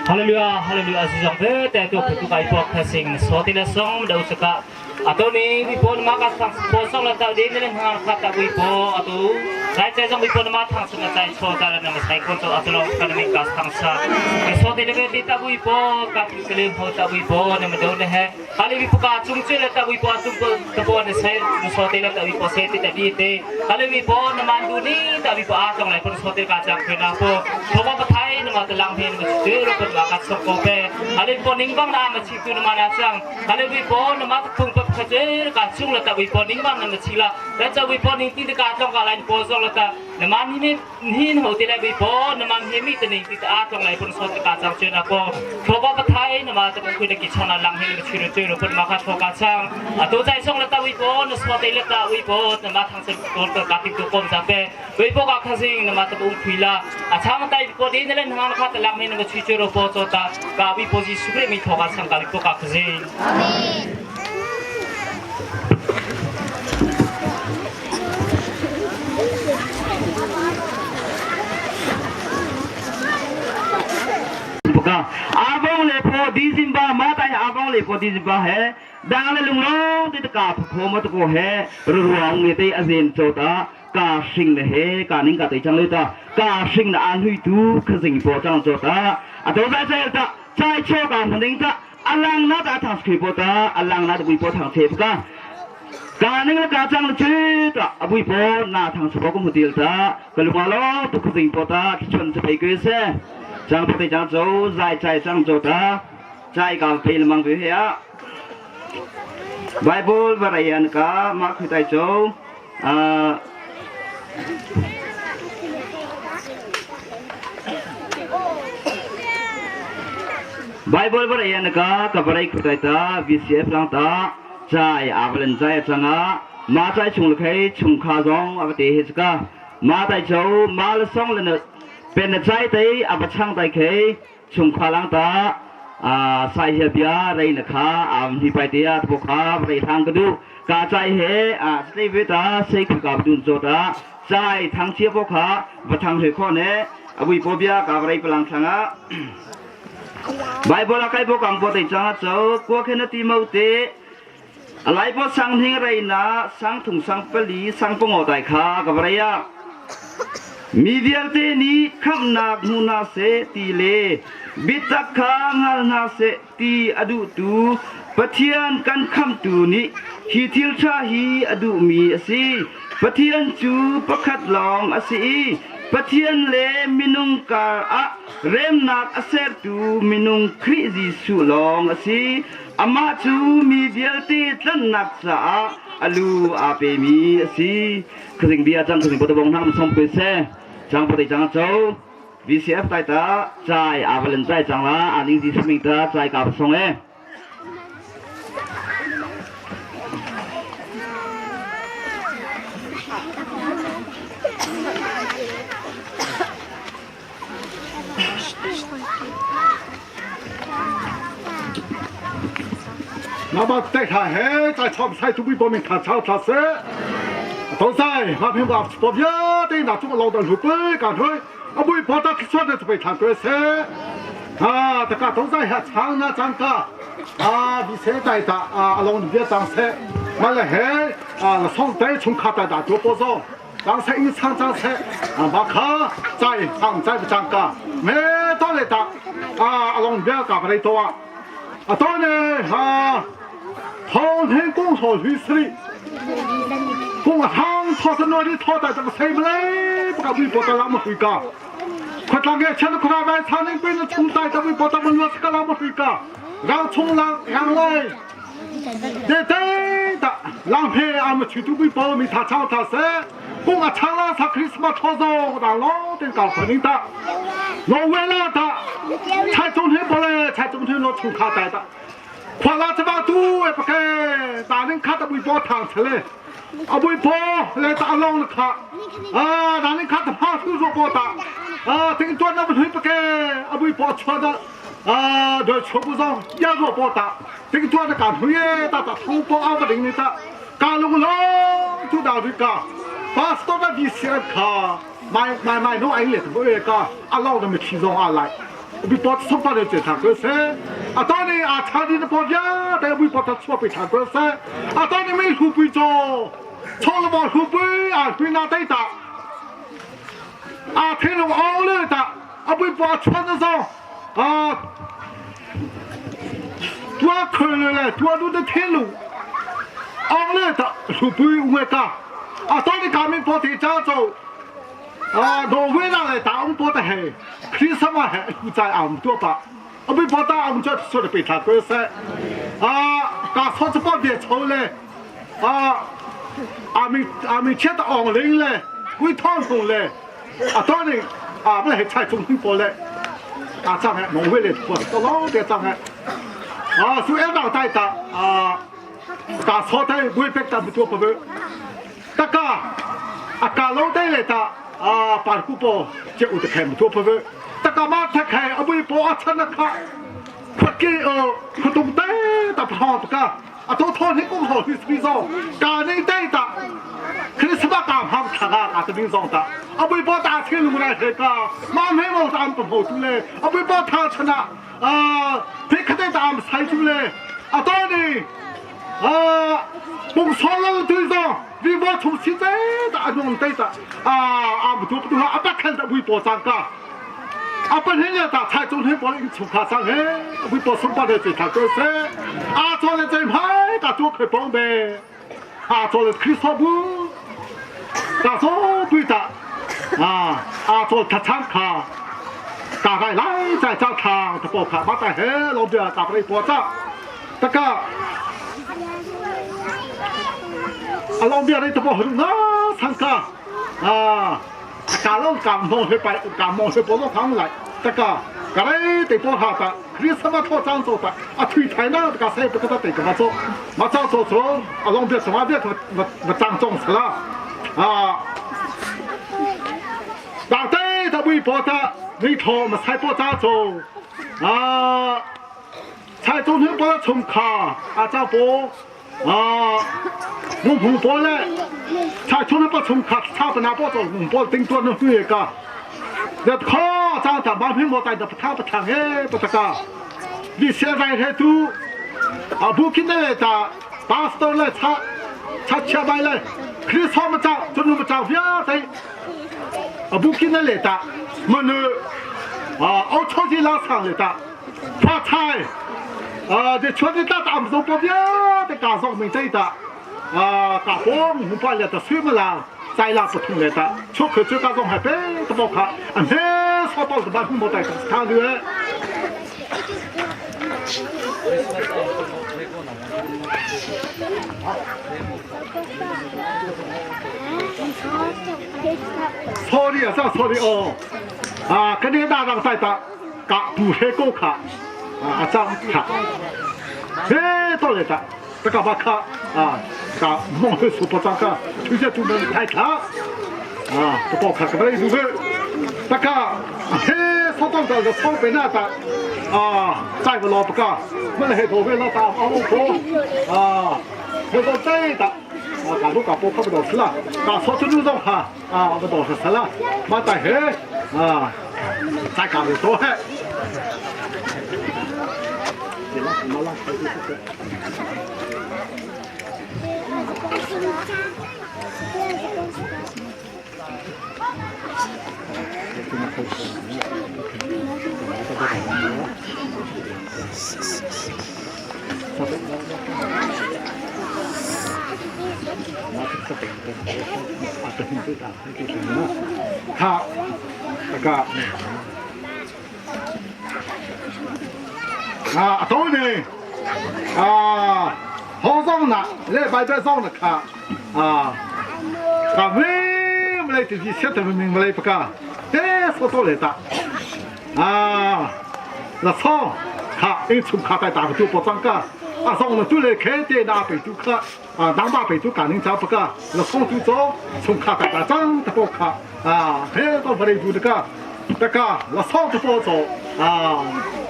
Hallelujah, hallelujah, si zong ve te tu phu tu kai pok thasing so ti le song do chaka ato ni wi pon ma ka thang po song la ta de ne hang kha ta wi po atu lai chai zong wi pon ma thang sung chai cho ta la na sai kon to atu lo kan mi ka thang sa so ti le ve ti ta wi po ka pu kle ho ta wi po ne ma do ne he hali wi puka chung che le ta wi po chung po ta po ne sai so ti le ta wi po se ti ta bi te hali wi po na man du ni ta wi po a tong lai pon so ti ka chang khwe na po thoba pa thai na ma ta lang he ma chu ro pon ma ka sok ko pe hali po ning bang na ma chi tu na ma na chang hali wi po na ma phung pa kha che ka chung la ta wi po ning bang na ma chi la ta cha wi po ning ti ka tong ka lain po zong la ta na ma ni ne hin ho te lai wi po na ma he mi te ning ti ta a tong lai pon so ti ka chang che na po thoba pa thai na ma ta ku na ki chona lang he ma chu ro chu ro pon ma kha tho ka chang a to chai song la ta wi po na so te la ta wi po na ma thang sen ko ka ti tu kom cha pe wi po ka kha sing na ma ta um phui la a chang tai po de ne le na kha ta lang he na ma chu chu ro po cho ta ka wi po ji sukre mi tho ka chang ka wi po ka kha sing. Amen. Buka abong le pho dizimba ma tai abong le pho dizimba he dang le lunglong te ka pho ma to he ruang nge te azen chota ka hring na he ka ning ka te chang le ta ka hring na an hui tu khazing po chang chota ato za chai ta chai cho ka ning ta alang na ta thang skri po ta alang na bui po thang che ka ka ning la ka chang le che ta abui po na thang spo ko mutil ta ka lunga lo tu khazing po ta khichon che phei ke se chang po te chang cho zai chai chang cho ta chai ka phei lamang ve he a Bible varayan ka ma khui tai cho Bible varayan ka ka varai khui tai ta VCF lang ta chai avalen chai changa ma chai chung le khai chung kha zong avate he ka ma tai cho ma le song le na pen na chai tai ava chang tai khei chungkhar lang ta sai he bia rei na kha am hi pai te a po kha rei thang ka du ka chai he a stay ve ta sei khu ka dun zo ta chai thang chia po kha va thang he kho ne abui po bia ka rei palang thanga Bible a kai po kang po te changa cho kwa khen ti mau te alai po sang hing rei na sang thung sang pali sang pongo tai kha ka vraya mi vialte nih khamhnak hmu hna seh ti le biatak kha hngal hna seh ti a duhtu Pathian kan khamhtu nih hi thil ṭha hi a duhmi a si. Pathian cu pakhat lawng a si i Pathian le minung kar ah remnak a sertu minung Khrih Jesuh lawng a si. Amah cu mi vialte tlanhnak caah a lu aa pemi a si. Khazing bia cang khazing bota bong hna som pe se chang pote chang cho VCF tai ta chai avalen chai chang la aning ji suming ta chai ka song e. Na ba te kha he chai chom sai tu bui bo min kha chao tha se to sai ma phim ba to bia te na chung lo dan hu pe ka thoi a bui po ta khisa de pe than te se ha ta ka to sai ha chang na chang ka a bi se tai ta a long bia chang se ma le he a la song te chung kha ta da to po zo 张菜一唱张菜啊，把卡在唱在不唱卡，没到来打啊，阿龙不要搞不来多啊，啊当然啊，唐天公所去吃的，公汤炒成那里炒的这个菜不来，不搞微博到那么回家，快当个吃了快来买菜，那边的葱带这微博他们老是个那么回家，让葱让让来。对对的，浪费俺们去都被包没他唱他噻，公啊唱了他克里斯马操作，让老的搞肯定的，我为了他，才中天不来，才中天我出卡带的，夸了这把多也不给，大人卡的微波烫出来，啊微波来打浪的卡，啊大人卡的怕出说不打，啊这个多那么推不给，啊微波穿的。啊，这全部上压着包打，这个抓的干头耶，打打头包阿不灵的打，干龙龙就打这个，把多个比赛卡，买买买弄安利，不会个，阿老的没听上阿来。bi pot sok pa le che tha ko se a ta ni a tha di na po ya te bi pot chua pi tha ko se a ta ni mi hu pui cho cho lo mo hu pui a hui na tai ta a the lo au le ta a bui po chuan na zo a tua khơi le le tua du de the lu ong le ta hu pui u ka a ta ni ka min po te cha cho 啊，挪威那来打我波的嘿，开什么嘿，在俺多吧，我被波打俺这说的被他关塞，啊，刚操这帮别抽嘞，啊，俺们俺们吃的昂零嘞，会烫红嘞，啊，当然俺们还菜中心波嘞，啊，上海挪威来波，到老的上海，啊，所以老带打啊，打操的会被打不多不不，大家啊，搞老带来打。啊，巴古波这有的开唔多不不，大家嘛他开阿妹波阿出那卡，他给哦，他东带打不好不干，啊都他你讲好是比较，家里带打，可是什么干行他啊，啊这边上打，阿妹波打车路来这个，妈没往咱不跑出来，阿妹波他出那，啊，别可得咱们猜出来，啊当然，啊，我操了队长。你我从现在打用对的啊啊不不不阿爸看到微博上个，阿爸现在打菜中天把你出卡上嘿，微博上把的最他个噻，阿做了真派，打做开帮呗，阿做了开说不，打做不打啊，阿做他唱卡，大概来再找他，他不卡，马在嘿老表打不来波子，大哥。阿老表你都不红啊，参加啊，家老干忙去拜，干忙去帮助他们来，大哥，家里得帮他的，你什么套装做的？啊，推台呢，这个谁不给他得干嘛做？马上做做，阿老表什么别他我我张装死了，啊，老对他微博的，你托么才不咋做啊？蔡总统帮他充卡，阿张波。啊，我红包嘞，他从来不充卡，他不拿包走，红包顶多能付一个。那靠，张他毛平毛带的不他不谈哎，不得个。你现在还多，啊不给那打，八十多来差，差700来，可是差么涨，就那么涨不要得。啊不给那来打，没呢，啊我超级拉长来打，发财。啊，这确实大大不走不标的加上没在的，啊，大火我把了的水么啦，再拉不通来的，出口就加上还别都不看，啊，那说到是把红包带他的。草的啊，啥草的哦？啊，肯定大张在的，搞补黑高卡。啊，张卡，哎，到来的，这个把卡啊，搞梦会说不张卡，推荐出门太卡，啊，不包卡，个不来做个，这个，嘿，说到这个草本那的，啊，再不老不干，没来多为了打阿老婆，啊，我说这的，啊，搞都搞不看不到吃了，搞草吃肉哈，啊，不到是吃了，没带黑，啊，再搞的多嘿。 他这个啊，都呢啊，好上呢，来白白上的卡啊，啊，没没来自己写的明白来不干，哎，说到来的啊，那操，卡，因从卡带打个就不涨价，啊，上了都来开店那北都卡，啊，南巴北都干人家不干，那上都早，从卡带打涨的不卡，啊，很多不来做这个，这个那上都不走，啊，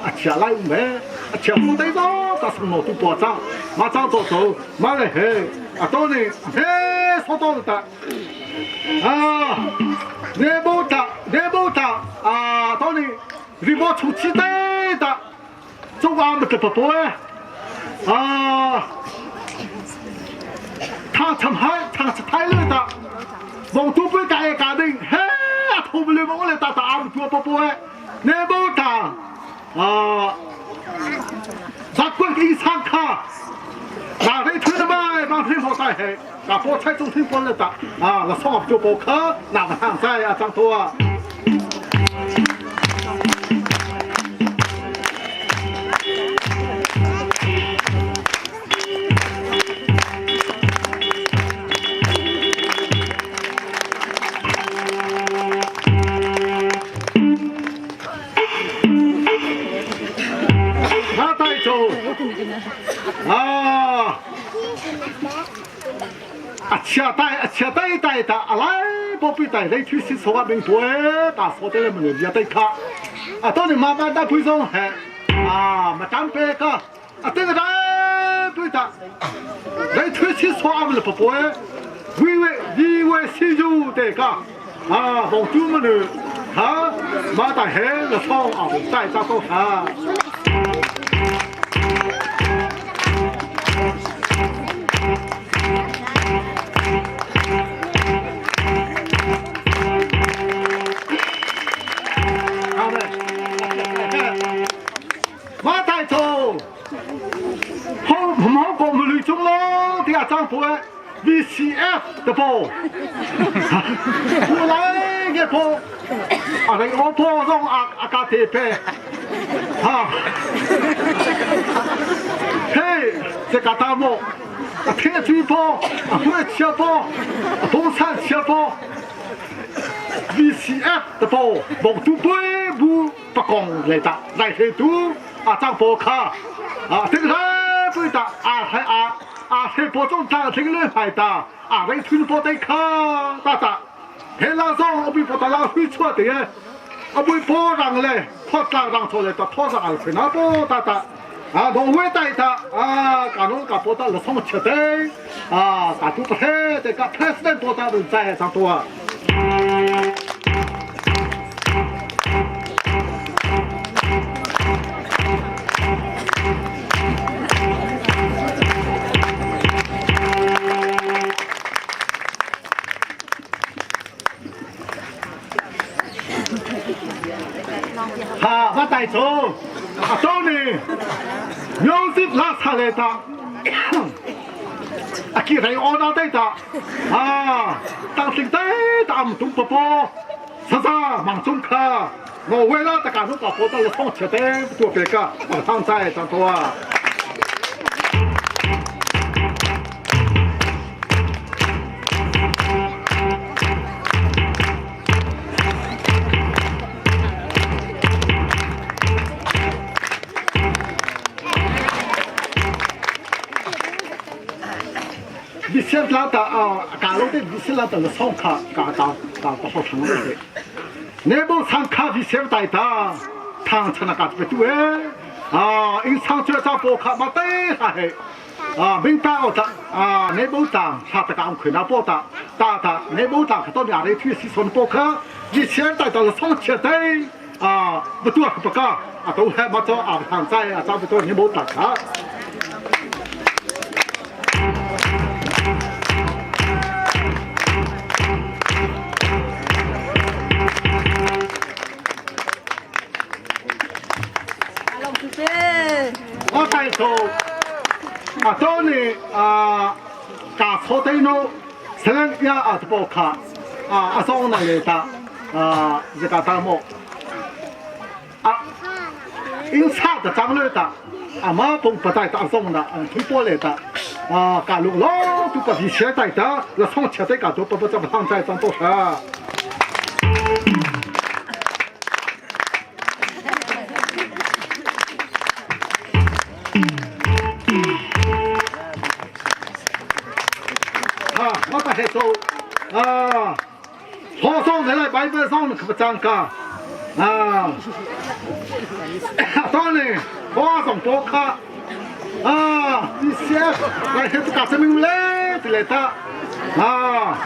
啊，吃来没，啊，吃不得着，但是我都不涨，马上走走，马来嘿，啊，到呢，嘿，说到的，啊，你不打，你不打，啊，到呢。Ribo chung chi te ta chung a ma te po e à thang cham hai thang cha thai le ta bong tu pui ka e ka ding he a thu le bong le ta ta am tu po po e ne bo ta à 咱关给上卡，哪位推的麦，马推好带黑，那菠菜中推菠了打啊，那上就包卡，那个hàng在啊，张多啊。他带走啊！啊，车带啊，车带带的，啊来，宝贝带来去洗手啊，明白？打手的来门也带卡，啊，到你妈妈带配送嘿，啊，没单别个，啊，这个来对的，来去洗手啊，不是不不，为为因为是有这个，啊，房主们呢，啊，马大黑了放啊，带扎到啊。马大做，好唔好过唔乱中咯？啲阿张婆 VCF 的波，我来嘅波，啊你我波让阿阿家铁皮，哈，嘿，这个大漠，啊天水波，啊会切波，东山切波。VCF 的波，望都杯不不讲嚟得，嚟去都阿张波卡，啊，这个杯得阿系阿阿系波中打这个人系打，阿嚟推波得卡打打，黑拉上我比波打拉推出的，阿比波让嘞，拖拉让出来打拖上去那波打打。啊，农会带他啊，搞农搞波打了什么吃的啊，搞都不黑，这个 president 波打都在上多啊。哈，我带走，阿走呢，有些拉出来的，阿佢係我那低的，啊，當時低打唔中波波，實在忙中卡，我為了大家都搞波到了放車的，做別個，我上在上多啊。你先拉的啊，嘎罗的你先拉的了上卡，嘎嘎嘎不好听的。你不上卡你先带他，汤吃那嘎子不对啊，因上车上波卡嘛对还啊，明白我的啊，你不当他这个亏那波打打打，你不当到哪里去是从波卡，你先带到了上车的啊，不多不高啊，都还没做啊，汤在啊，差不多你不打卡。我带头，啊，当年啊，打草地喏，成呀啊，都包卡，啊，阿桑那来打，啊，这个大漠，啊，因差的长来打，啊，马蹦不带打桑的，嗯，推波来打，啊，干路咯，都把以前带的，那上车的干都不不怎么上在上多少。啊，我不还走啊，好上来了，白白上可不涨价啊。当然，我上波卡啊，你先来还是干什么嘞？就来打啊。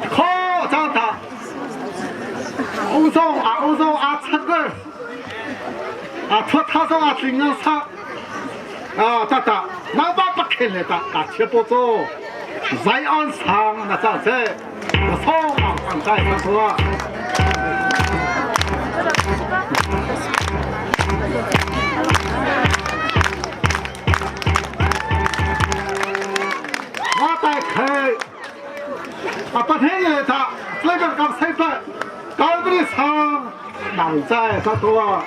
靠长大，欧洲啊欧洲啊出个，啊出他上啊新娘啥，啊咋咋，那把不开来的啊切不走，在岸上那咋子，我操啊上在上说。我带开，啊不听的他，这个刚才办，高的上，难在他多。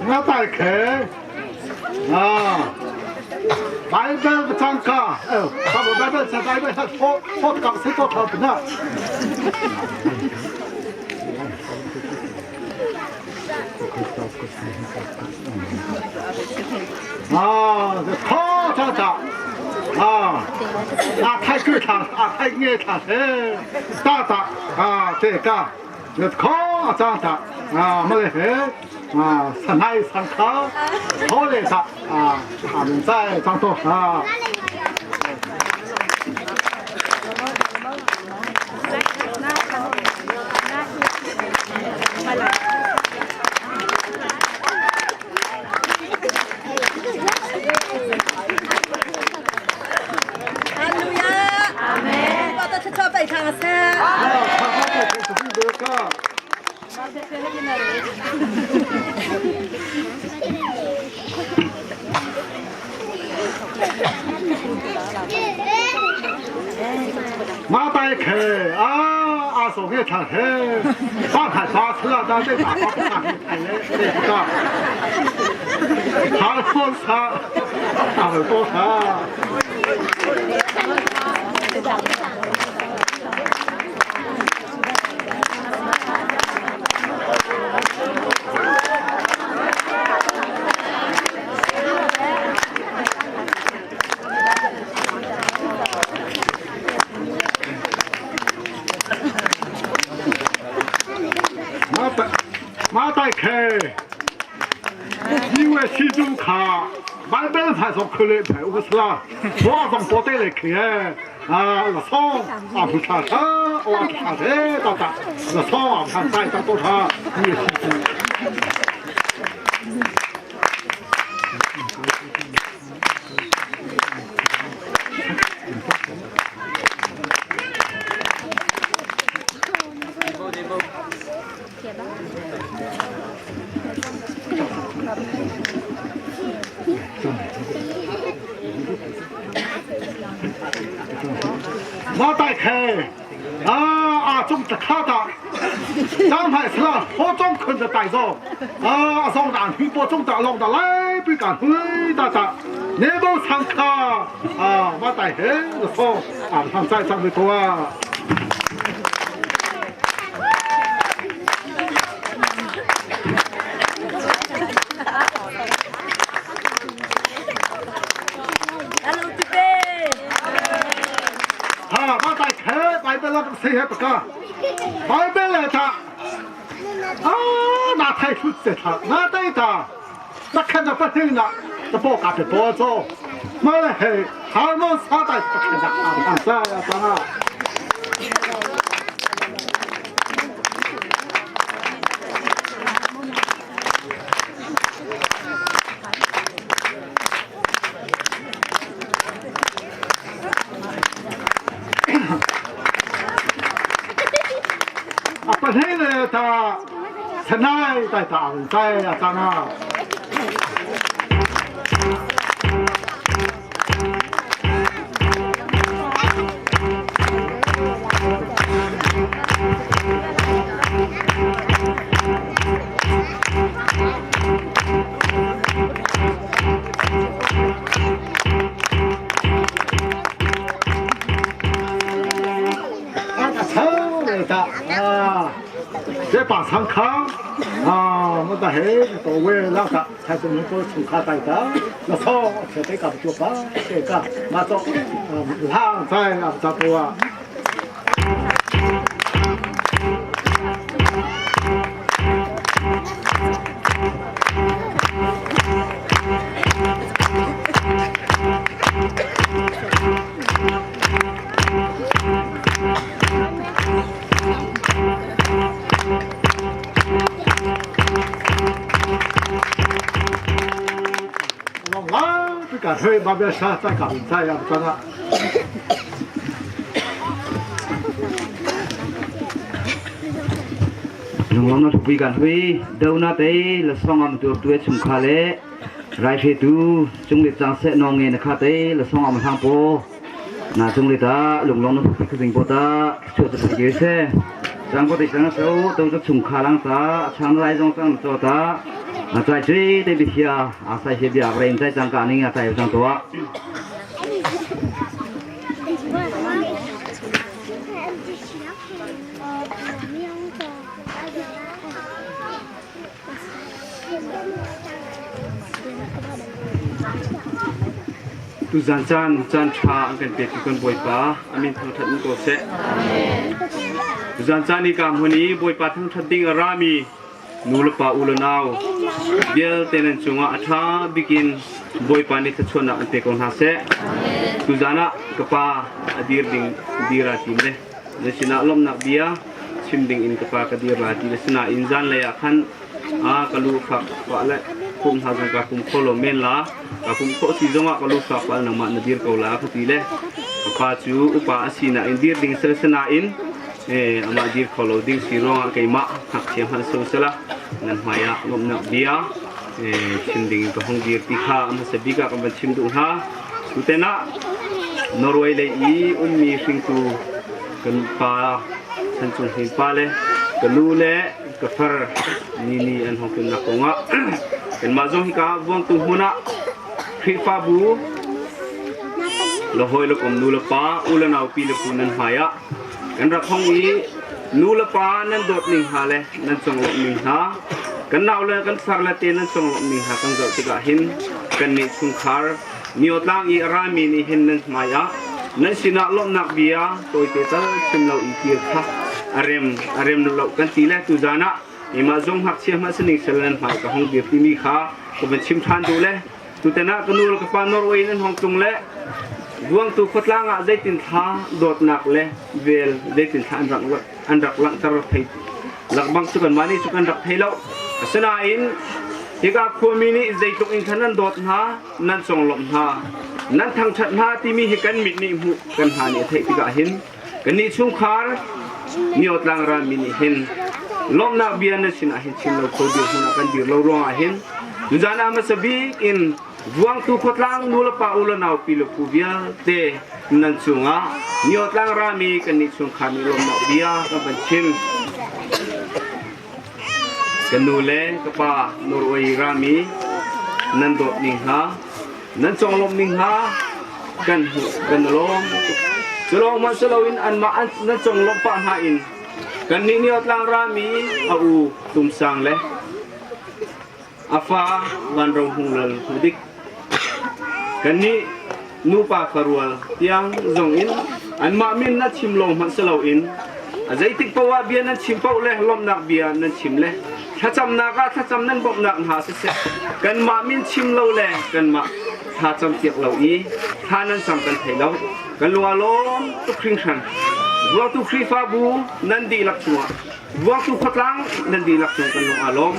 我带开，啊，白白张卡，哎，他们白白在白白他拖拖刚才多少不呢？啊，这好长长，啊，啊太够长，啊太爱长，哎，大大啊，这个，那好长长，啊，没得很，啊，上来上卡，好来长，啊，他们在长多啊。 哈利路亚，阿门。我的吃草白汤噻。 马大开啊，阿叔给他嘿，把他打死了，咱这打不打？哎，这个，他说他，他说他。马大开，因为西中卡满本派上口来排，我是啦，我上包带来开啊，那草啊不查查，我查查到达，那草啊看带到多少，你也是。 马大开，啊啊，中的卡的，张牌是了，好中困的带走，啊，上南去波中的弄的来不敢回大大，你不上卡，啊，马大开，我说，啊，上再上的多啊。 啊，马大开，白白那个谁还不干？白白来他，啊，那太出色他，那对他，那看着不听了，这包干的包走，妈的嘿，他们啥的不看着，啊，啥呀啥啊。 啊，不听了他，现在在打在啊，咱啊。 啊，个臭的。啊，这把长康啊，我在黑到位那个，才是能够从卡带的，那错，绝对搞不住吧？这个，那做，嗯，在啊，差不多啊。 去那边下再搞再要这个。 Lunglam na thupui kan hui do na te la song am tu tu chung kha le rai phe tu chung le chang se nong nge na kha te la song am thang po na chung le ta lunglong na thupui khazing po ta chu ta ye se chang ko te chang so to chu chung kha lang ta chang lai jong chang cho ta a chai chui te bi hia a sai he bia brain chai chang ka ning a chai chang to Tuzan caan caan ṭha an kan pek kan Bawipa a min thangṭhat in ko seh. Tuzan caan i ka hmun i Bawipa thangṭhat ding a rami nu le pa u le nau vialte nan cungah a ṭha bikin Bawipa nih thluachuahnak an pe ko hna seh. Tuzan ah ka pa a dir ding dir aa tim le na sinah lawmhnak bia chim ding in ka pa ka dir la ti le sinain zanlei ah khan a ka lu fak pah le kum hna zong ka kum kho lo men la ka kum khawh si zongah ka lu fak pah nangmah na dir ko la ka ti le ka pa cu upa a si nain dir ding sel sinain amah dir kho lo ding si ruangah keimah ngakchia hmanh so sela nan hmai ah lawmhnak bia chim ding in ka hong dir ti kha a hmasa bik ah kan van chim duh hna. Tuten ah Norway lei i ummi hringtu kan pa Chan Cung Hnin pa le ka nu le ka far Nini an hong tlunnak kongah kanmah zong hika Vuangtu hmun ah Khrihfabu le hawi le kom nu le pa u le nau pi le pu nan hmai ah kan rak hong i nu le pa nan dawt ning hna le nan conglawmh ning hna kan nau le kan far le te nan conglawmh ning hna kan zoh tikah hin kan nih chungkhar Niotlang i a rami nih hin nan hmai ah nan sinah lawmhnak bia tawite tal chim lo i kir kha a rem a rem lo kan ti le tuzan ah keimah zong ngakchia hmanh sining sel nan hmai ka hong dir timi kha ka van chim ṭhan duh le tutan ah ka nu le ka pa Norway nan hong tlung le Vuangtu khuatlang ah zeitin thla dawtnak le vel zeitin thla an rak langhter thei lakbang cu kanmah nih cu kan rak thei lo. Asinain hika khuami nih zeitluk in khan nan dawt hna, nan conglawmh hna, nan thangṭhat hna timi hi kan mit nih hmuh kan hna nih a theih tikah hin kannih chungkhar Niotlang ralmi nih hin lawmhnak bia nan sinah hin chim lo kho dirhmun ah kan dir lo ruangah hin nuzan ah hmasa bik in Vuangtu khuatlang nu le pa u le nau pi le pu vialte nan cungah Niotlang rami kannih chungkhar nih lawmhnak bia kan van chim. Ka nu le ka pa Norway rami nan dawt ning hna, nan conglawmh ning hna kan hmuh kan lawm tuk. Cu lawng hmanh si loin anmah nan conglawmh pah hna in kannih Niotlang rami a u Tum Sang le a fa Van Ro Hung Lal Hmudik kannih nupa farual tiang zong in anmah min na chim lawng hmanh si loin a zeitik paoh ah bia nan chim paoh le lawmhnak bia nan chim le thlacamnak ah thlacam nan bawmhnak hna siseh kanmah min chim lo le kanmah thlacam piak lo i thla nan cam kan thei lo kan lung a lawm tuk hringhran Vuangtu Khrihfabu nan dihlak cungah Vuangtu khuatlang nan dihlak cung kan lung aa lawm.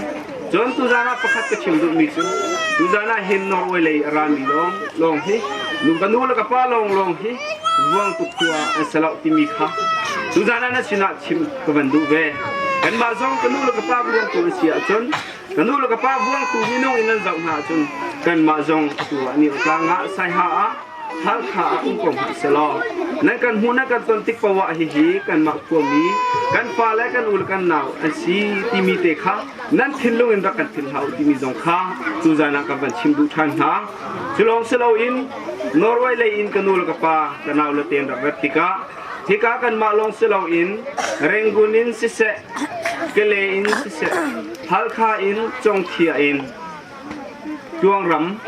Cun tuzaan ah pakhat ka chim duhmi cu tuzaan ah hin Norway lei a rami lawng lawng hi nu ka nu le ka pa lawng lawng hi Vuangtu khua an si lo timi kha tuzaan ah na sinah chim ka van duh ve. Kanmah zong ka nu le ka pa Vuangtu an si ahcun ka nu le ka pa Vuangtu minung in nan zoh hna ahcun kanmah zong atu ah ni tlang ah Saiha ah Halkha ah um ko hmanh selaw nan kan hmuh nan kan ton tik paoh ah hihi kanmah khuami kan pa le kan u le kan nau an si timi te kha nan thinlung in rak kan philh hlah u timi zong kha tuzan ah kan van chim duh ṭhan hna. Cu lawng si loin Norway lei in ka nu le ka pa ka nau le tein rak rat tikah Hika kanmah lawng si loin Rangoon in siseh, Kale in siseh, Halkha in Congthia in Tluangram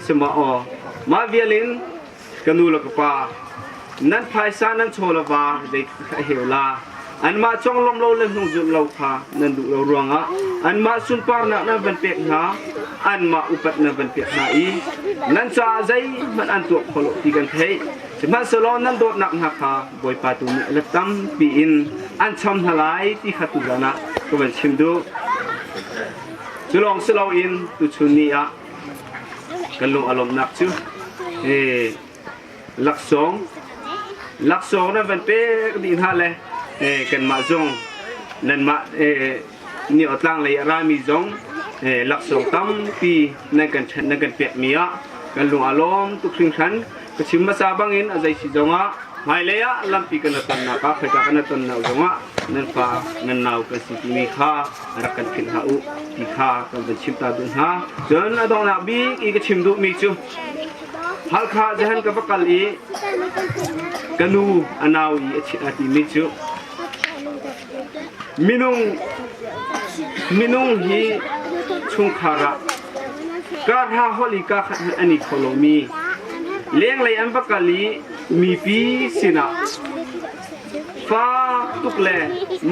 sima aw mah vial in ka nu le ka pa nan phaisa nan chaw le va zei a heu la anmah conglawmh lo le hnungzulh lo kha nan duh lo ruangah anmah sunparnak nan van pek hna anmah upat nan van pek hna i nan caah zeihmanh an tuah kho lo ti kan theih sihmanhsehlaw nan dawtnak hna kha Bawipa tu nih a let tampi in an cham hna lai ti kha tuzan ah ka van chim duh. Cu lawng si loin tuchun ni ah kan lung a lawmhnak cu laksawng laksawng nan van pek dih hna le kanmah zong nanmah ni tlang lei a rami zong laksawng tampi nan kan ṭhen nan kan pekmi ah kan lung a lawm tuk hringhran. Ka chim hmasa bangin a zei si zongah hmailei ah lampi kan tonnak ah khoika kan tonnak zongah nan fa nan nau kan si timi kha rak kan philh hlah u ti kha kan van chim ta duh hna. Cun a donghnak bik i ka chim duhmi cu Halkha Jahan ka va kal i ka nu a nau i a timi cu minung minung hi chungkhar ah karha holh i ka khat hmanh an i kho lomi lenglei an va kal i mipi sinah fa tuk le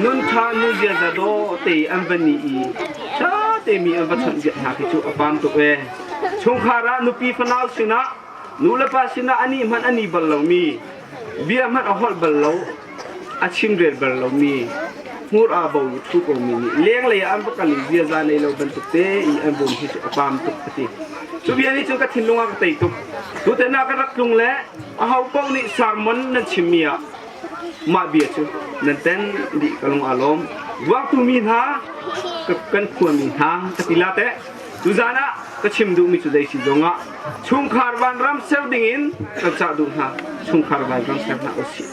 nun ṭha nu ziaza dawh te an va ni i ṭha te mi an va chawnhbiak hna khi cu a pam tuk ee. Chungkhar ah nupi fanau sinah nu le pa sinah ani hmanh ani bal lomi bia hmanh a holh bal lo a chimrel bal lomi hmur aa bo i ṭhu komi nih lenglei ah an va kal i ziaza nei lo bantuk te i an bawm hi cu a pam tuk ka ti. Cu bia nih cun ka thinlung ah ka tei tuk. Tutan ah ka rak tlung le aho paoh nih sermon nan chimmi ah mah bia cu nan ten dih ka lung aa lawm. Vuaktu mi hna kan khuami hna ka ti la teh. Tuzan ah ka chim duhmi cu zei si zongah chungkhar vanram ser dingin kan cah duh hna. Chungkhar vanram ser hna usih.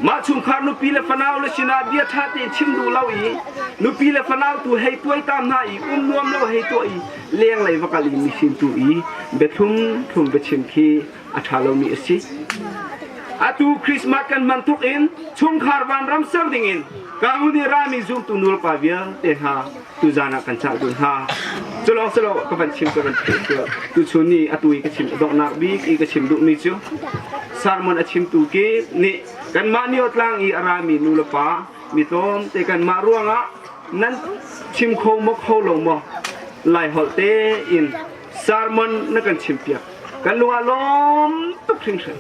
Mah chungkhar nupi le fanau le sinah bia ṭha tein chim duh lo i nupi le fanau tu hei tuaitam hna i um nuam lo hei tuah i lenglei va kal i misin tu i biathlum thlum biachim khi a ṭha lomi a si. Atu Christmas kan hman thuk in chungkhar vanram ser dingin ka hun i rami zumtu nulepa vialte hna tuzan ah kan cah duh hna. Culawng silo ka van chim ka van theih cu tuchun ni atu i ka chim donghnak bik i ka chim duhmi cu sermon a chimtu kip nih kanmah niotlang i a rami nulepa mi tlawmte kanmah ruangah nan chim kho maw kho lo maw lai holh tein sermon na kan chimpiak kan lung ah lawm tuk hringhran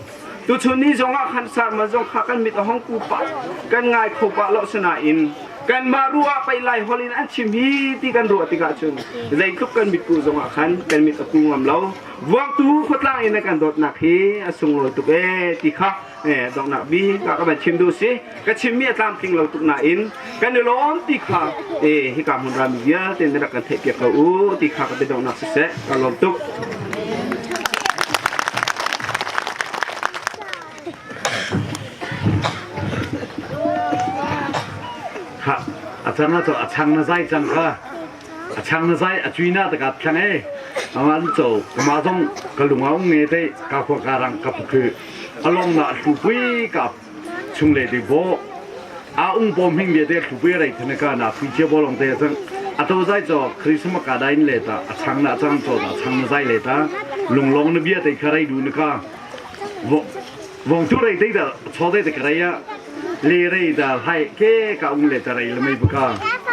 tuchun ni zong ah khan sermon zong kha kan mit a hong ku pah kan ngai kho pah lo sinain kanmah ruah pei lai holh in an chim hi ti kan ruah tikah cun zeitluk kan mit ku zong ah khan kan mit a ku ngam lo vuangtu khuatlang in na kan dawtnak hi a sunglawi tuk ee ti kha donghnak bik ah ka van chim duh si ka chimmi a tlamtling lo tuk nain kan i lawm ti kha hika hmun rami vialte na rak kan theihpiak ko u ti kha ka biadonghnak siseh ka lawm tuk. Ha a cang na a chang na zai cang kha a chang na zai a cui na ta ka thlang e aman cho ma zong ka lunga ung nge te ka khua ka rang ka phu along na thu pui ka chung le di bo a ung bom hing bia te thu pui rei thana ka na phui che bolong te chang ato zai cho christmas ka dain le ta a chang na chang cho ta chang na zai le ta lunglong na bia te kha rei du na ka vong tu rei te da cho te ka rei a le rei da hai ke ka ung le ta rei le mai ka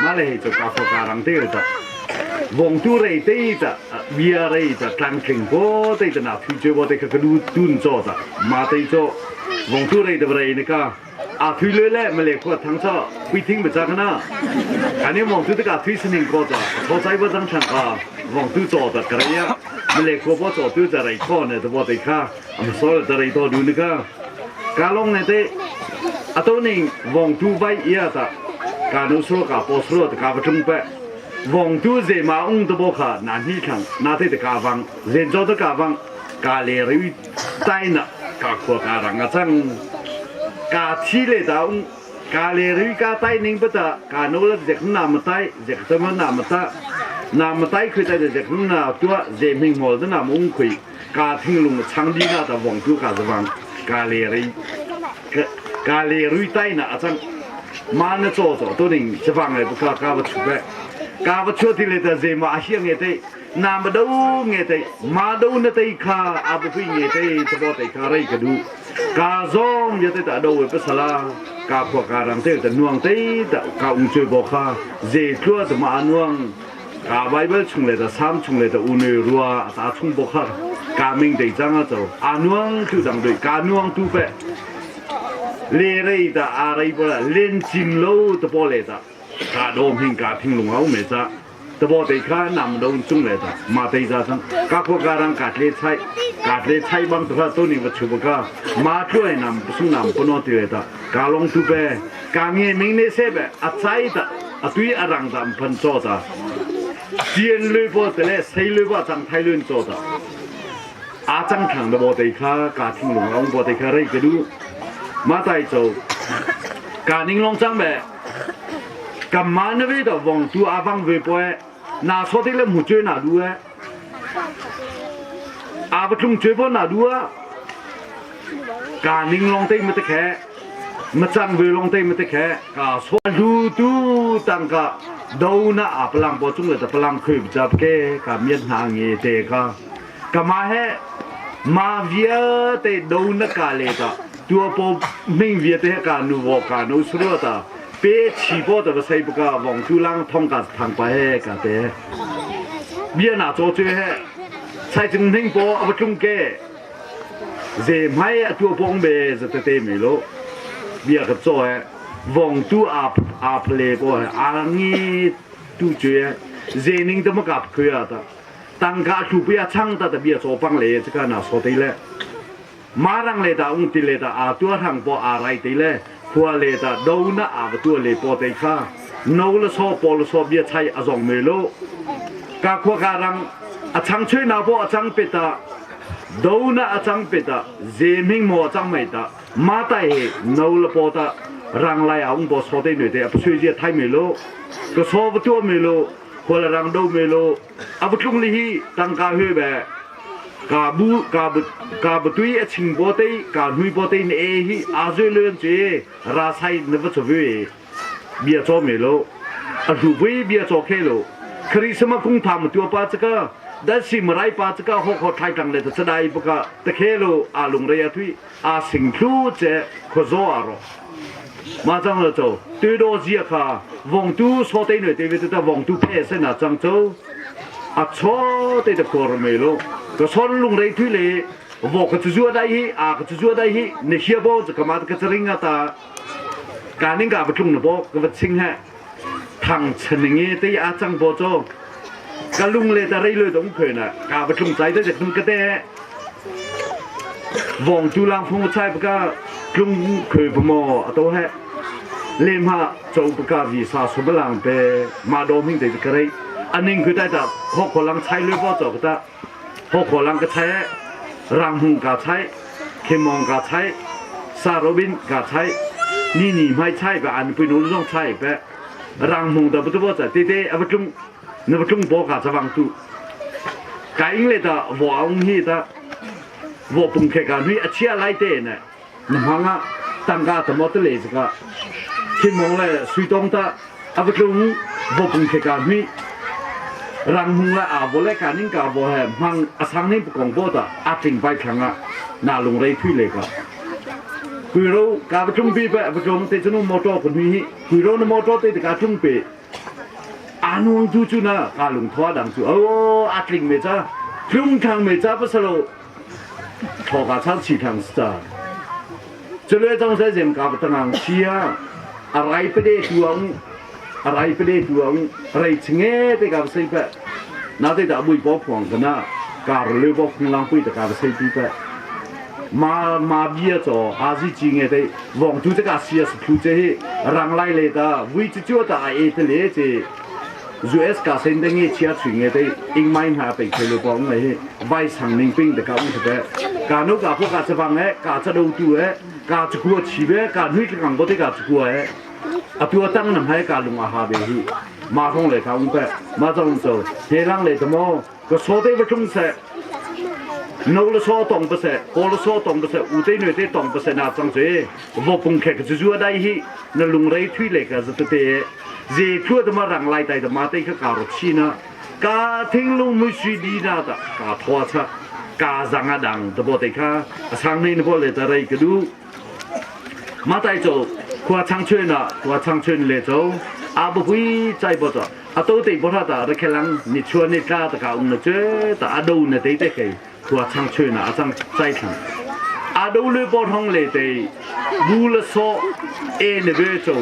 ma le hei cho ka kho ka rang te ta vong tu rei te ta bia rei ta tlang tling bo te ta na phu che bo te ka ka du tun cho ta ma te cho vong tu rei ta rei ne ka a thui le le male khua thang cho pui thing ba cha kana kani vong tu te ka thui sining ko ta tho chai ba jang thang ka vong tu cho ta ka rei ya male khua bo cho tu ta rei kho ne ta bo te kha am sol ta rei to du ne ka ka long ne te ato ning vong tu vai ia ta ka nu sro ka po sro ta ka ba tung pe vong tu ze ma ung to bo kha na ni thang na te ta ka wang zen cho ta ka wang ka le ri tai na ka khua ka rang a chang ka thi le ta ung ka le ri ka tai ning pa ta ka no la zek na ma tai zek ta ma na ma ta na ma tai khui tai zek na tua ze ming mol na ma ung khui ka thing lung chang di na ta vong tu ka zawang ka le ri. Ka le rui tai na achang ma na cho cho to ning chawang le ka ka va chu pe ka va chu ti le ta ze ma a hiang nge te na ma do nge te ma do na te kha a bu pui nge te ta bo te kha rei ka du ka zong ya te ta do we pasala ka khwa ka rang te ta nuang te ta ka ung chue bo kha ze tlua ta ma nuang ka Bible chung le ta Psalm chung le ta une rua ta chung bo kha ka ming dei chang a cho a nuang tu dang doi ka nuang tu pe le rei ta a rei bo la len chim lo ta po le ta ka dom hing ka thing lung au me cha ta bo te kha nam do chung le ta ma te za sang ka kho ka rang ka tle chai ka tle chai bang ta to ni wa chu ba ka ma thuai nam sung nam pono ti le ta ka long tu pe ka nge ming ne se be a chai ta a tui a rang dam phan cho ta tien lui po te le sei lui bo chang thai lun cho ta a chang thang da bo te kha ka thing lung ong bo te kha rei ke du ma tai cho ka ning long chang be kam ma na ve da wong tu a bang ve po e na so te le mu chue na du e a ba tlung chue bo na du a ka ning long te ma te khe ma chang ve long te ma te khe ka so lu tu tang ka do na a palang bo chung le ta palang khoi jap ke ka mian na nge te ka ka ma he ma via te do na ka le ta tua po ming via te ka nu wo ka no sru ta pe chi bo ta sai bu ka wong tu lang thong ka thang pa he ka te bia na cho che he sai ching ning po a tlung ke Ze hmai a tua pong be za tete me lo bia ka cho he vong tu a a phle ko he a ngi tu chue ze ning te ma kap khuya ta tangka thu pia chang ta ta bia cho pang le chika na so te le ma rang le ta ung ti le ta a tua thang po a rai te le khua le ta do na a ba tua le po te kha no la so po la so bia chai a zong me lo ka khua ka rang a chang choi na po a chang pe ta do na a cang pe ta ze ming mo a cang mai ta ma tai he no la po ta rang lai a ung bo so te nui te a sui zia thai me lo ka so va tua me lo khol rang do me lo a va tlung li hi tangka hui be ka bu ka bu ka bu tui a ching bo te ka hnui bo te ne e hi a zui luen che ra sai ne va chu vi bia cho me lo a hlu vui bia cho khe lo Christmas kung tham tua pa chaka da si marai pa chaka ho kho thai tang le ta chadai baka ta khe lo a lung re a thui a sing thlu che kho zo a ro ma chang lo cho tu do zia kha vong tu so te noi te ve ta vong tu phe se na chang cho a cho te ta khor me lo ka son lung rei thui le vo ka chu zua dai hi a ka chu zua dai hi ne hia bo ka ma ka charing ta ka ning ka patlung na bo ka va ching he thang chaning e te a chang bo cho ka lung le ta rei loi dong khoi na ka patlung chai te tung ka te vong tu lang phong chai pa ka tlung khoi pa mo ato he le ma chou pa ka vi sa so balang pe ma do ming te ka rei aning khoi tai ta ho kho lang chai loi bo cho ka ta ho kho lang ka chai rang hung ka chai khemong ka chai sarobin ka chai ni ni mai chai ba an pui nu zong chai pe rang hung da bu bo cha te te a tlung na tlung bo ka chawang tu ka ing le ta wo aung hi ta wo pung khe ka nui a chia lai te ne na hanga tangka ta mo te le ka khemong le sui tong ta a va tlung wo pung khe ka nui rang hung la a bo le ka ning ka bo he mang a sang ning kong bo ta a tling bai thlang a na lung rei thui le ka kui ro ka va tlung pi pa va tlung te chunu motor ko nui hi kui ro na motor te ka tlung pe anuang tu chu na ka lung thua dang chu o a tling me cha tlung thang me cha pa salo tho ka chan chi thang sta chule chong se jem ka tangang chia a rai pe de tuang a rai pe de tuang rei chinge te ka sei pe na te da bui bo phuang kana ka le bo khung lang pui ta ka sei pi pe ma ma bia cho a ji chi nge te wong tu te ka sia su che hi rang lai le ta vui chu chu ta e te le che US ka sen de nge chia chui nge te ing mai ha pe khe lo bong nge vai sang ning ping de ka u te ka no ka pho ka chawang e ka cha do tu e ka chu ko chi be ka nui kang bo te ka chu ko e a tu tang nam hai ka lung a ha be hi ma thong le ka ung pe ma chong so he lang le tamo ka so te ba chung se No le so tong pa se ko le so tong pa se u te nue te tong pa se na chang che vo pung khe ka chu dai hi na lung rei thui le ka zate te ze thua ta ma rang lai tai ta ma te kha ka ro chi na ka thinglung mui sui di na ta ka thua cha ka zanga dang ta bo te kha asang nei na bo le ta rei ka du ma tai cho khua chang chuen na khua chang chuen le cho a bu hui chai bo cho a to te bo tha ta re khelang ni chua ni tla ta ka um na che ta a do na te te ke khua chang chuen na a chang chai thang a do le bo thong le te bu le so e ne be cho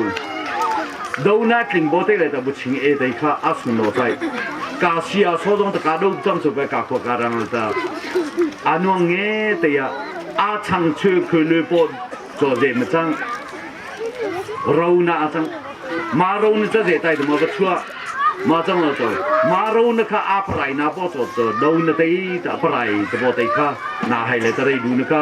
do na tling bo te le ta bu ching e te kha a su no chai ka si a so jong ta ka do chang chu pe ka khua ka rang ta a nuang nge te ya a chang chu khu le po cho je ma chang ro na a chang ma ro na cha je tai ma ba chua ma chang lo cho ma ro na kha a prai na po cho cho do na te ta prai ta bo te kha na hai le ta rei du na kha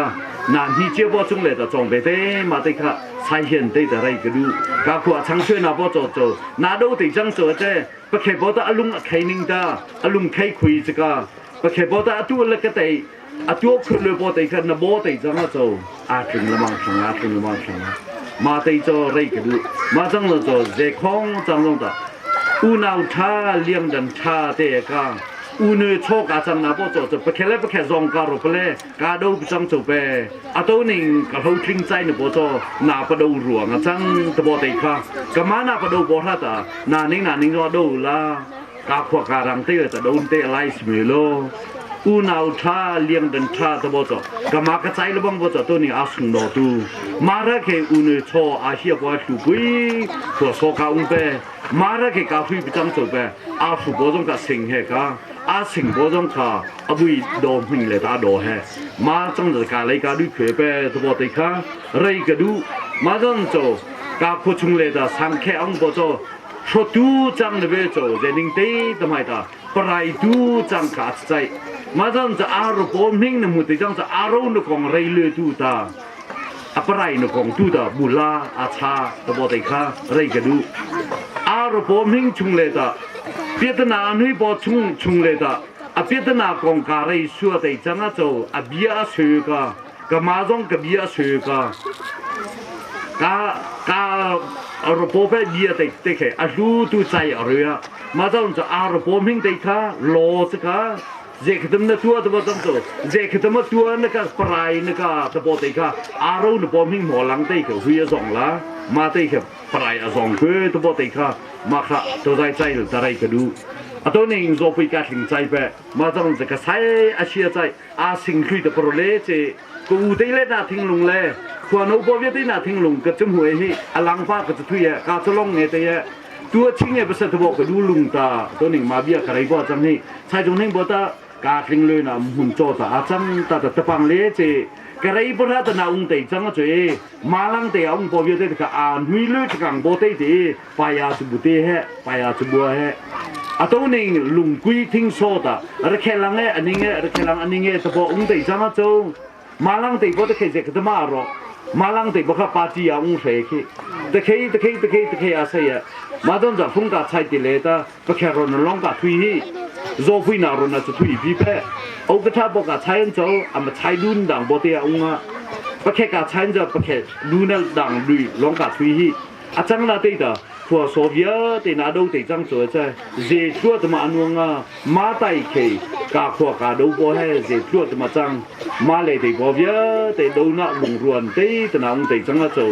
na ni che bo chung le ta chong be te ma te kha sai hian te ta rei ka du ka khua chang chue na po cho cho na do te chang cho che pa khe bo ta alung a khei ning ta alung khei khui chika pa khe bo ta atu le ka te atu khut le bo te kha na bo te chang a cho a tling lamang thang a tling lamang thang ma te cho rei ka du ma chang lo cho ze khong chang long ta u nau tha liang dan tha te ka u ne cho ka chang na bo cho cho pa khe le pa khe zong ka ro ple ka do chang cho pe a to ning ka ho tling chai na bo cho na pa do ruang a chang ta bo te kha ka ma na pa do bo tha ta na ning na ning ro do la ka khua ka rang te ta don te lai smi lo u nau tha liang dan tha ta bo cho ka ma ka chai lo bang bo cho to ni a sung no tu ma ra ke u ne cho a hia kwa thu pui ko so ka ung pe ma ra ke ka phui chang cho pe a phu bo jong ka sing he ka a sing bo jong kha a bui do hming le ta do he ma chang ka lai ka du khwe pe to bo te kha rei ka du ma jong cho ka khu chung le ta sang khe ang bo cho hrotu chang na ve cho zening te tamai ta parai tu chang ka chai ma jang cha aro ko ming na mu te jang cha aro no kong rei le tu ta a parai no kong tu ta bula a cha ta bo te kha rei ka du aro po ming chung le ta piatana nui bo chung chung le ta a piatana kong ka rei sua te chang a cho a bia su ka ka ma zong ka bia su ka ka ka ro po pe bia te te khe a lu tu chai a ria ma zong cha a ro po ming te kha lo cha ka je khatam na tua ta ba chang cho je khatam tua na ka prai na ka ta po te kha a ro na po ming mo lang te khe hui a zong la ma te khe prai a zong kwe ta po te kha ma kha to zai chai ta rai ka du a to ning zo pui ka thing chai pe ma zong cha ka sai a chia chai a sing thui ta pro le che ko u te le na thing lung le khua no bo viet na thing lung ka chum huai hi alang pa ka thui ya ka cholong nge te ya tua ching e basa thbo ka du lung ta to ning ma bia ka rai bo chang hi chai jong ning bo ta ka tling le na hun cho ta a chang ta ta tapang le che ka rai bo ta na ung te chang che ma lang te ung bo viet te ka a nui le kang bo te te pa ya chu bu te he pa ya chu bua he ato ning lungkui thing so ta ra khelang e aning e ra khelang aning e ta bo ung te chang a cho malang te bo te khe je ka ma ro malang te bo kha pa chi ya ung hre khi te khei te khei te khei te khei a se ya ma don ja phung ka chai ti le ta pa khe ro na long ka thui hi zo phui na ro na chu thui pi pe o ka tha bo ka chai an cho am chai dun dang bo te ya ung a pa khe ka chai ja pa khe lu na dang lui long ka thui hi a chang la te ta khua so via te na do te chang cho cha je chua ta ma anuang a ma tai khe ka khua ka do bo he je chua ta ma chang ma le te bo via te do na lung ruan te ta na ung te chang a cho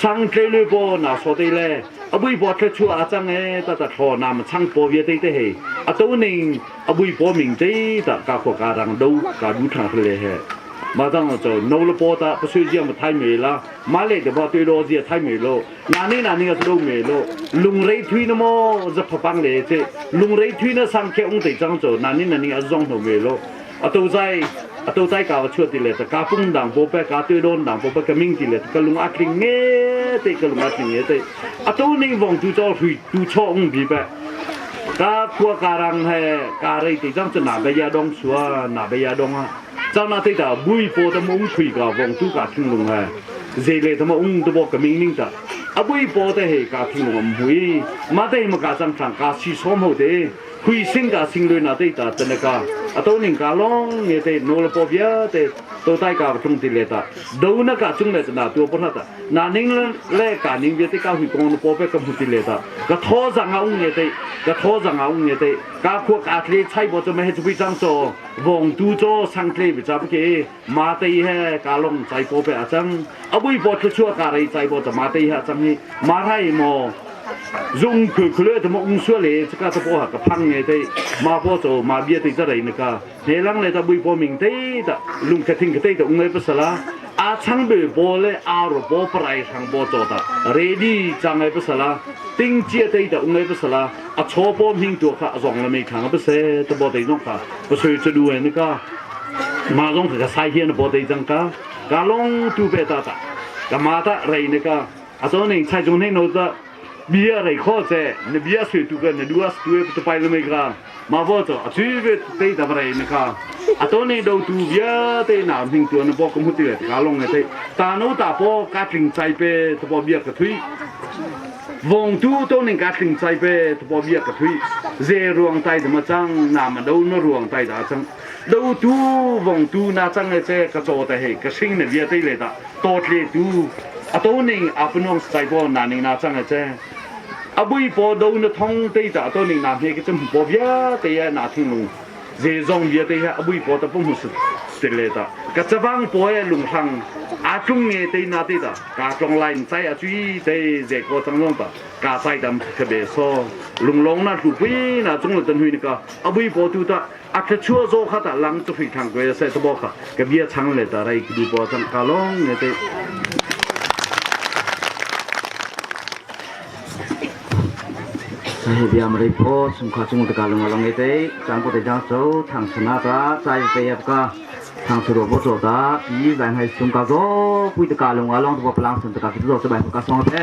sang tre le bo na so te le abui bo tre chu a chang e ta ta tho na ma chang po via te te he a to ning abui bo ming te ta ka khua ka rang do ka du thang le he ma chang cho no le po ta pa su jia ma thai me la ma le de bo te lo jia thai me lo na ni na ni ka do me lo lung rei thui na mo za phapang le che lung rei thui na sang khe ung te chang cho na ni na ni a zong no me lo a to zai a to zai ka wa chu ti le ta ka pung dang bo pe ka te don dang bo pe ka ming ti le ka lung a tling nge te ka lung a tling nge te a to ning vong tu cho hui tu cho ung bi pe ka khua ka rang he ka rei te chang cho na be ya dong sua na be ya dong a chang na te ta bui po ta mung thui ka vong tu ka thing lung he ze le ta ma ung to bo ka ming ning ta a bui po te he ka thing lung am hui ma te ma ka chang chang ka si som ho te Hui sing ka sing lui na te ta tanaka ato ning ka long nge te no la po bia te to tai ka tung ti le ta do na ka chung le na tu po ta na ning le ka ning bia te ka hui kong na po pe ka mu ti le ta ka tho zang a ung nge te ka tho zang a ung nge te ka khua ka tle chai bo cho me he chu chang cho vong tu cho sang tle bi cha ke ma te he ka long chai po pe a chang abui po thu chua ka rei chai bo cha ma te he a chang hi ma rai mo zung khu khule te mo ung sua le chaka ta po ha ka phang nge te ma po cho ma bia te cha rei ne ka he lang le ta bui po ming te ta lung kha thing te ta ung le pasala a chang be bo le a ro bo prai thang bo cho ta ready chang ai pasala ting chia te ta ung le pasala a cho po hing tu kha zong la mei thang pa se ta bo te nong kha pa sui chu du ne ka ma zong kha sai hian bo te chang ka ka long tu pe ta ta ka ma ta rei ne ka a to ning chai chung nei no ta bia rei kho che ne bia sui tu ka ne duas tu e tu pai le mei ka ma bo cho a chui ve te ta rei ne ka a to nei do tu bia te na hing tu na bo ko mu ti le ka long ne te ta no ta po ka tling chai pe ta bo bia ka thui vong tu to ning ka tling chai pe ta bo bia ka thui ze ruang tai da ma chang na ma do na ruang tai da chang do tu vong tu na chang e che ka cho ta he ka sing ne bia te le ta to tle tu a to ning a punong sai bo na ning na chang e che abui po do na thong te ta to ning na he ke chum po bia te ya na thing lung ze zong bia te ya abui po ta pum hu te le ta ka chabang po e lung thang a tung nge te na te ta ka tlong lain chai a chui te ze ko chang long ta ka sai dam kha be so lung long na thu pui na chung le tan hui ni ka abui po tu ta a tha chua zo kha ta lang chu phi thang ko se to bo kha ka bia chang le ta rai du po chang ka long ne te Sai bia mari po sum kha chung ta ka lung along te chang po te jang cho thang chuna ta sai te yap ka thang chu ro bo cho ta pi zan hai sum ka zo pui ta ka lung along to palang sun ta ka ki zo bai ka song te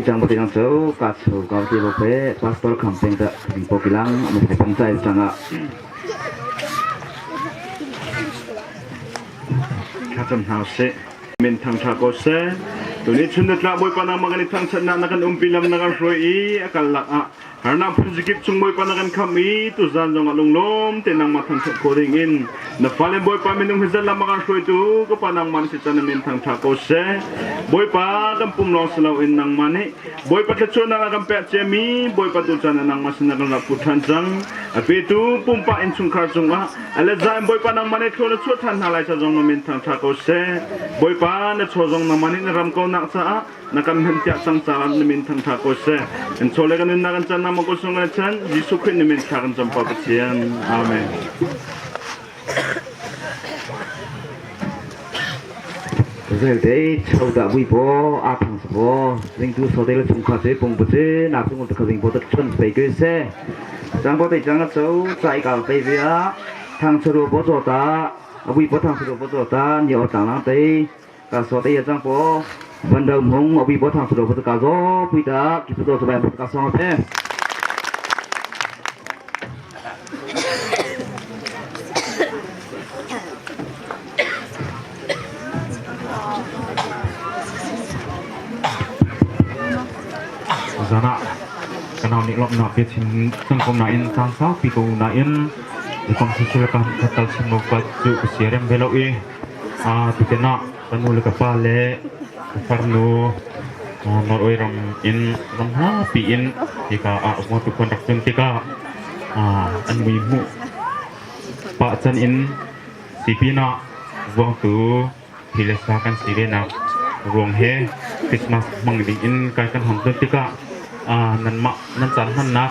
Chang bote chang cho ka cho ka te bo pe pastor kham peng ta ding po kilang mu phai pang chai changa. Thlacam hna usih. Min thangṭha ko seh. Tuni chun na tla Bawipa nangmah kan i thangṭhatnak na kan umpi lam na kan hruai i a kal lak ah harnak phun zikip chung Bawipa na kan khamh i tuzan zong ah lunglawm te nangmah thangṭhat khawh ding in na fale Bawipa minung hi zan lam a kan hruaitu ka pa nangmah na si can na min thangṭha ko seh. Bawipa kan pum lawng si loin nangmah nih Bawipa thluachuahnak a kan pek ciami Bawipa tu caan ah nangmah sinah kan rak put ṭhan cang. A petu pumpak innchungkhar cungah a let za in Bawipa nangmah nih thlua na chuah ṭhan hna lai ca zong na min thangṭha ko seh. Bawipa na chaw zong nangmah nih na ram kaunak caah na kan hman tiah cang caah na min thangṭha ko seh. Kan chaw le kan nunnak kan can nangmah ko sung kan chan Jesuh Khrih na min thla kan cam pa Pathian. Amen. Zelte choda bui po a thang sa po ring tu so te le chung kha se pung pu che na chung ta khazing po ta chun pe ke se chang po te chang cho chai kal pe via thang churu po cho ta abui po thang churu po cho ta ni o tang lang te ka so te ya chang po van dau mong abui po thang churu po ka zo pui ta ki pu to bai po ka song pe. Zan ah ka nau nih lawmhnak biachim kan kom nain caan saupi ko nain Jepang social kan khatal chim lo ka cu ka siarem ve lo i tutan ah ka nu le ka pa le ka farnu Norway ram in ram hlapi in hika ah tu kan rak tlun tikah an mui hmuh pah can in Si pinah vuangtu thi le sa kan si venak ruang he Christmas hmang ding in kai kan hong tlun tikah nanmah nan caan hmannak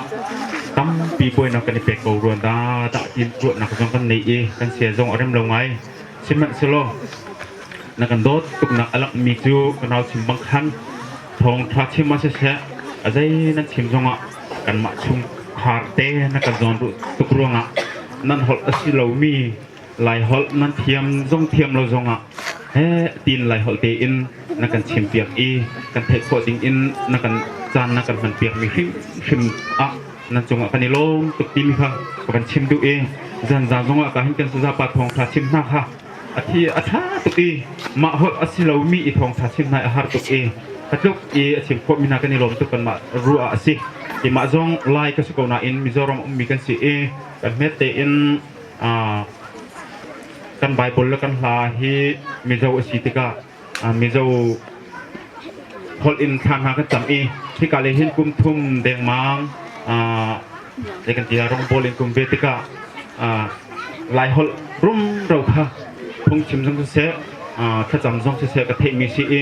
tampi buainak kan i pek ko ruan dah dah ti ruahnak zong kan nei i kan sia zong a rem lo ngai. Sihmanhsehlaw na kan dawt tuknak a langhmi cu ka nau chim bang khan thawngṭha chim ah siseh a zei nan chim zongah kanmah chungkhar te na kan zawn tuk ruangah nan holh a si lomi Laiholh nan thiam zong thiam lo zongah he tiin Laiholh tein na kan chimpiak i kan theih khawh ding in na kan caan na kan hmanpiakmi hrimhrim ah nan cungah kan i lawm tuk timi kha ka van chim duh i zanzan zongah ka hin kan sazapa thawngṭha chim hna kha a thi a ṭha tuk i mah holh a si lomi i thawngṭha chim hna a har tuk i ka tluk i a chim khawhmi hna kan i lawm tuk kanmah ruah ah a si. Keimah zong Lai ka si ko nain Mizoram ummi kan si i kan hmet tein kan Bible le kan hla hi Mizo a si tikah Mizo holh in thla hna kan cam i hika le hin kum thum dengmang zei kan ti rawngbawl in kum ve tikah Lai holh rumro kha phungchim zong siseh thlacam zong siseh ka theihmi si i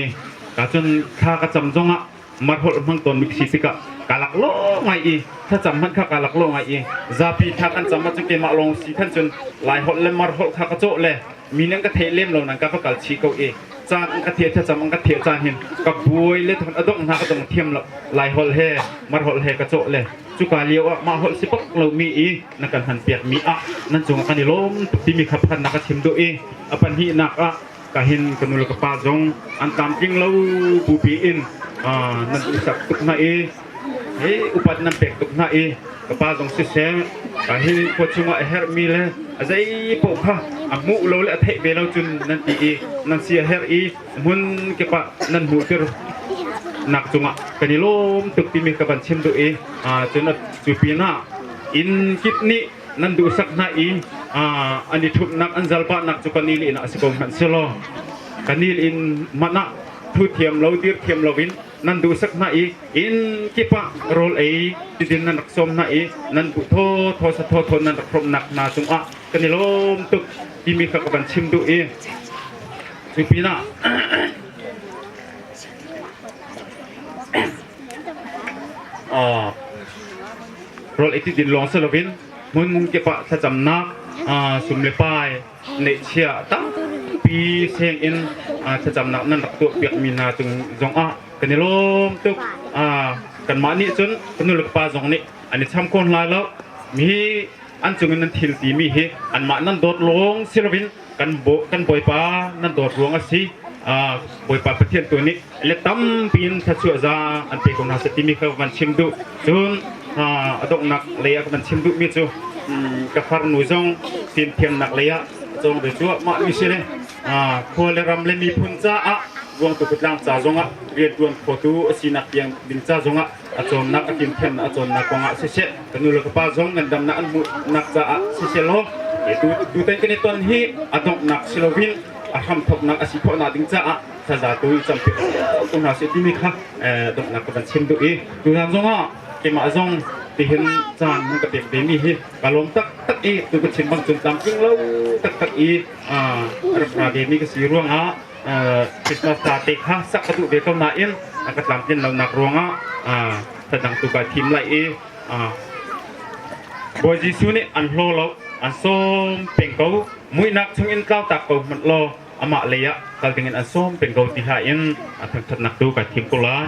ka cun thla ka cam zongah mar holh hmang tawn mi si tikah ka lak lo ngai i thlacam hmanh kha ka lak lo ngai i zapi thla kan cam ahcun keimah lawng si khan cun Lai holh le mar holh kha ka cawh le mi nan ka thei lem lo nan ka va kal chih ko i caan an ka theh thlacam an ka theh caan hin ka buai le thon a dongh hna ka dong thiam lo Lai holh he mar holh he ka cawh le cuka lio ah mah holh si bak lo mi i na kan han piak mi ah nan cungah kan i lawm tuk timi kha phan na ka chim duh i a pahnihnak ah ka hin ka nu le ka pa zong an tlamtling lo bupi in nan usak tuk hna i he upat nan pek tuk hna i ka pa zong siseh hi khua chungah a herhmi le a zei paoh kha a hmuh lo le a theih ve lo cun nan ti i nan si a herh i hmun kip ah nan hmuhter nak cungah kan i lawm tuk timi ka van chim duh i cun cu pinah inn kip nih nan duhsak hna i an i ṭhumhnak an zalpahnak cu kan i lehnak a si ko hmanh selaw kan i in hmanh ah thu thiam lo dir thiam loin nan duhsak hna i inn kip ah rawl ei tidin nan rak sawm hna i nan buh thaw thaw sa thaw thaw nan rak hrawmnak hna cungah kan i lawm tuk timi kha ka van chim duh i cu pinah rawl ei tidin lawng si loin hmun kip ah thlacamnak sum le pai neihchiah tampi seng in thlacamnak nan rak tuahpiakmi hna cung zongah kan i lawm tuk. Kanmah nih cun ka nu le ka pa zong nih an i cham kho hna lo. Mi an cung in nan thil timi hi anmah nan dawt lawng si loin Kan kan Bawipa nan dawt ruang a si. Bawipa Pathian tu nih le tampi in thluachuah za an pe ko hna seh timi kha van chim duh. Cun a donghnak lei ah ka van chim duhmi cu ka farnu zong fimthiamnak lei ah cawng ve cuahmah mi si le khua le ram le miphun caah Vuangtu Kutlang ca zongah rianṭuan khotu a sinak tiang ding ca zongah a cawnnak a fimthiamnak a cawnnak kongah siseh ka nu le ka pa zong ngandamnak an hmuhnak caah siseh law tutan kan i ton hi a donghnak si loin a hramthawknak a si khawhnak ding caah thaza tu i campiak ko hna sih timi kha donghnak ka van chim duh i tuzan zongah keimah zong tihin caan nan ka pek ve mi hi ka lawm taktak i tu ka chim bang cun tlamtling lo taktak i rak ra ve mi ka si ruangah Christmas ta te kha sak ka duh ve ko nain a ka tlamtlin lonak ruangah thadang tu kai thim lai i Bawi Jesuh nih an hlaw lo an sawm peng ko muihnak chungin tlau tak ko hmanh law amah lei ah kal dingin an sawm peng ko ti hlah in a thangthatnak tu kai thim ko lai.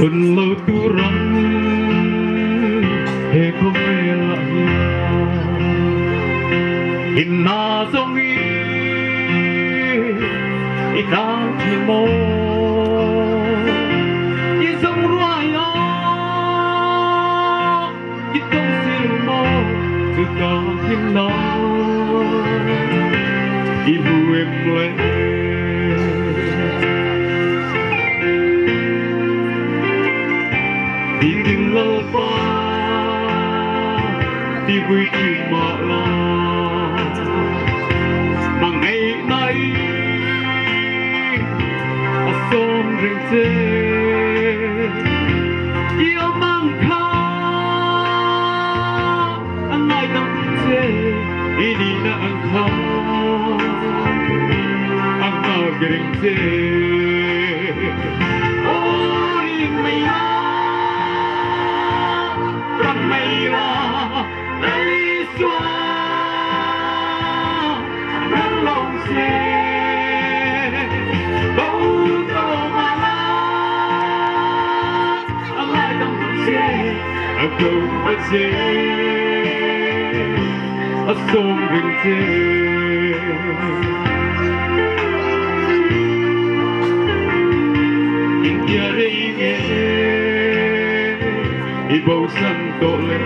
Dun lo tu ram he khawvel ah hian himna zong i i tlang thin maw i zong ruai ah i tong sil maw cu ka himna i hmu em le Ding lalpa ti vui chin ma la mà ngày nay a som reng che yêu mang kha ang ngai dam che ini na ang kha ang ngagring che ori mây la ram mây la lấy xóa ram lòng xe bầu tô mà la lại đồng xe a câu a che a som reng che in kia rei nge i bo san to le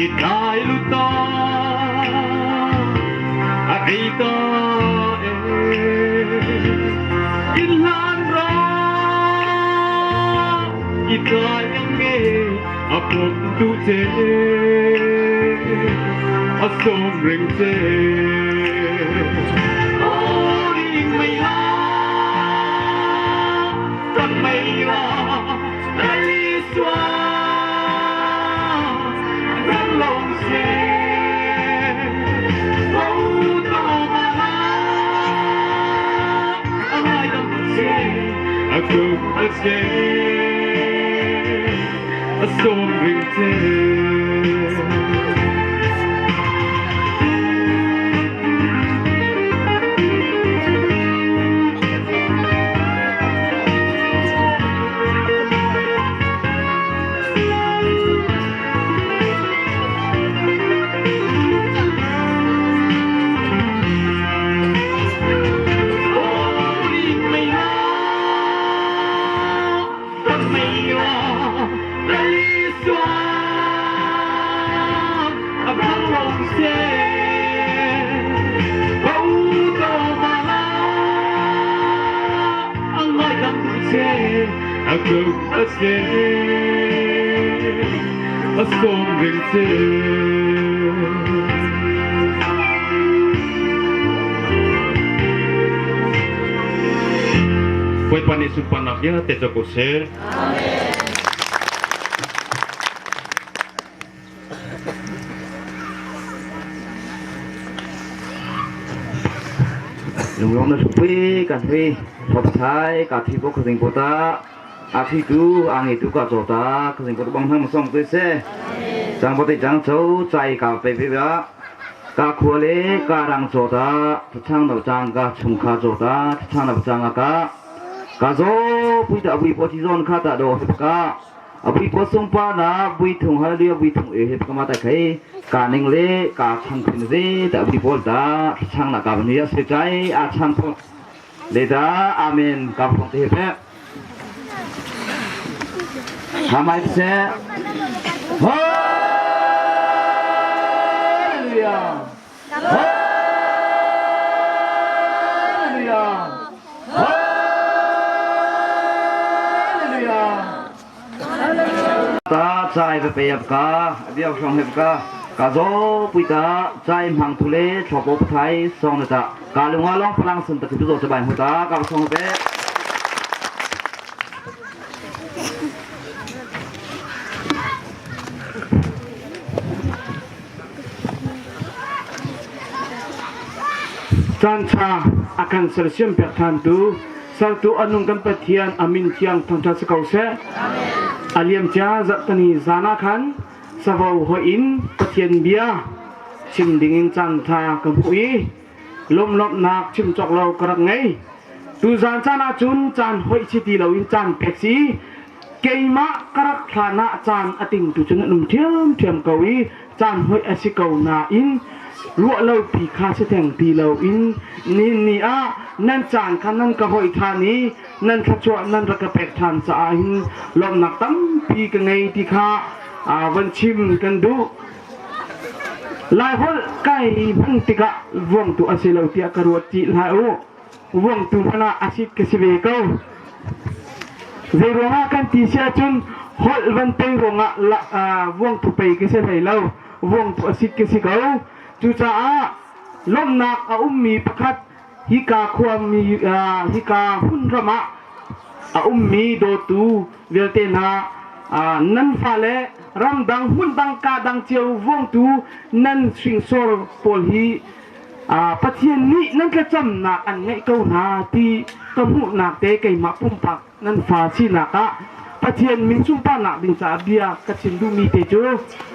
i tai lu ta a ei ta e in lan ra i tai ang nge a pok tu che a som reng che ori mây la ram mây la lấy xóa ram lòng xe bầu tô mà la ai đồng xe a câu a che a som reng che. Ori mây la ram mây la lấy xóa A ko a se a sawm ring che. Bawipa nih sunparnak vialte co ko seh. Lunglawm na hlupui kan hui thopthai ka thi bo khazing pota a thi tu a ngei tu ka cho ta khazing pot bang thang song tu se chang pote chang cho chai ka pe pe ba ka khua le ka rang cho ta thachang no chang ka chung kha cho ta thachang no chang ka ka zo pui ta pui po chi zon kha ta do ka Abui po sung pa na bui thung hallelujah bui thung e he kama ta khai ka ning le ka chang khin ze ta bui pol ta chang na ka ni ya se chai a chang po le da amen ka phong te pe hamai se hallelujah hallelujah hallelujah Ta chai pe pe ka biak song hep ka ka zo pui ta chai mang tu le thlopo pathai song na ta ka lunga long palang sun ta ki zo cha bai mu ta ka song pe Caanṭha a kan sersiam piak ṭhantu sertu a nung kan Pathian a min thiang thangṭhat si ko seh. A liamcia zarhtani zan ah khan savo hoih in Pathian bia chim dingin caanṭha ka hmuh i lawmhlawmhnak chim cawk lo ka rak ngei. Tuzaan caan ahcun caan hoih si ti loin caan pek si keimah ka rak hlan ah caan a tingtu cun an um ṭhiamṭhiam ko i caan hoih a si ko nain ruah lo pi kha si theng ti loin ni ni ah nan caan kha nan ka hoih ṭhan i nan thluachuah nan rak ka pek ṭhan caah hin lawmhnak tampi ka ngei ti kha van chim kan duh. Laiholh kai hman tikah vuangtu a si lo tiah ka ruat ti hlah u. Vuangtu hmanh ah a sit ka si ve ko. Zeiruangah kan ti si ahcun holh van tei ruangah vuangtu pei ka si hlei lo. Vuangtu a sit ka si ko. Cucaah lawmhnak a ummi pakhat hika khuami hika hmunram ah a ummi dawtu vialte hna nan fale ramdang hmundang ka dang cio vuangtu nan hringsor pawl hi Pathian nih nan thlacamnak an ngaih ko hna ti ka hmuhnak te keimah pumpak nan fa sinak ah Pathian min sunparnak ding caah bia ka chim duhmi te cu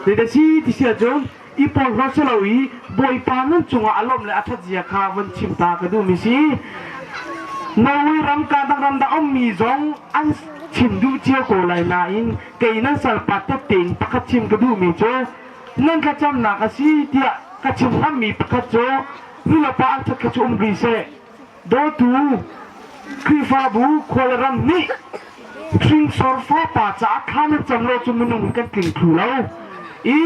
zeidah si ti si ahcun i porhlawt si lo i Bawipa nan cungah a lawmh le a ṭhat zia kha von chim ta ka duhmi si. Norway ram ka dang ram dah ummi zong an chim duh cio ko lai nain kei nan salpa tette in pakhat chim ka duhmi cu nan thlacamnak a si tiah ka chim ngammi pakhat cu nulepa an ṭhat kha cu um rih seh. Dawtu Khrihfabu khualram nih hringsor fapa caah thla nan cam lo cu minung kan tling thlu lo i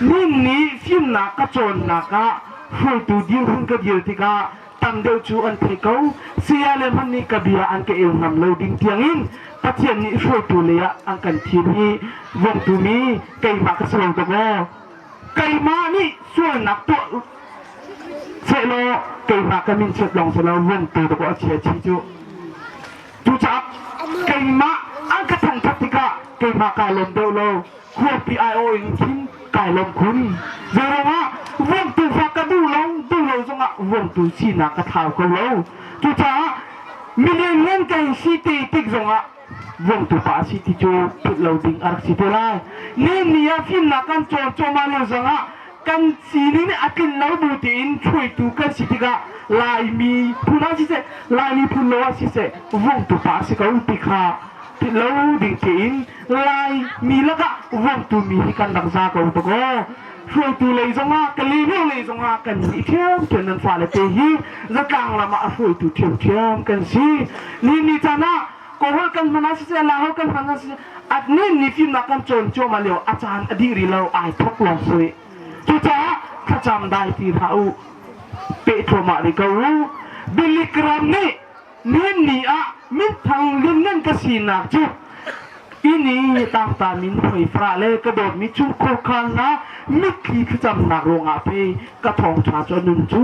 nin nih fimnak ka cawnnak ah hruaitu dirhmun ka dir tikah tam deuh cu an thei ko saya le hmanh nih ka bia an ka el ngam lo ding tiangin Pathian nih hruaitu lei ah an kan thim hi vongtu mi keimah ka si lo dakaw keimah nih sualnak tuah sehlaw keimah ka min chiat lawng si lo vongtu dakaw a chia chi cu cucaah keimah an ka thangthat tikah keimah kaa lawm deuh lo khuapi aiawh in khin kai lawm khun zeiruangah vongtu fa ka duh lo duh lo zongah vongtu sinak ka thlau ko lo cucaah milian kai si te tik zongah vongtu pa a si ti cu philh lo ding a rak si te lai. Ni ah fimnak kan cawn cuahmah lio zongah kan sining nih a tlin lo bu tein hruaitu kan si tikah Laimi phun ah siseh, Laimi phun lo ah siseh vongtu pa a si ko ti kha philh lo ding tein Laimi lakah vongtu mi hi kan rak za ko dakaw. Hruaitu lei zongah Kalino lei zongah kan nih ṭhiamṭhiam nan fale te hi zatlang lam ah a hruaitu ṭhiamṭhiam kan si. Ni ni caan ah Kawlholh kan hman ah siseh, Laiholh kan hman ah siseh, at ni ni fimnak kan cawn cuahmah lio a caan a dih rih lo ai thawk lawng sui. Cucaah thlacam dai ti hlah u, peh thluahmah rih ko u. Billy Graham nih nihin ni ah minthang lianngan ka sinak cu. Ini tangta min hoi fra le ka dawtmi chungkhur khal hna mitthli thlacamnak ruangah pei ka thawngṭha cu a nun cu.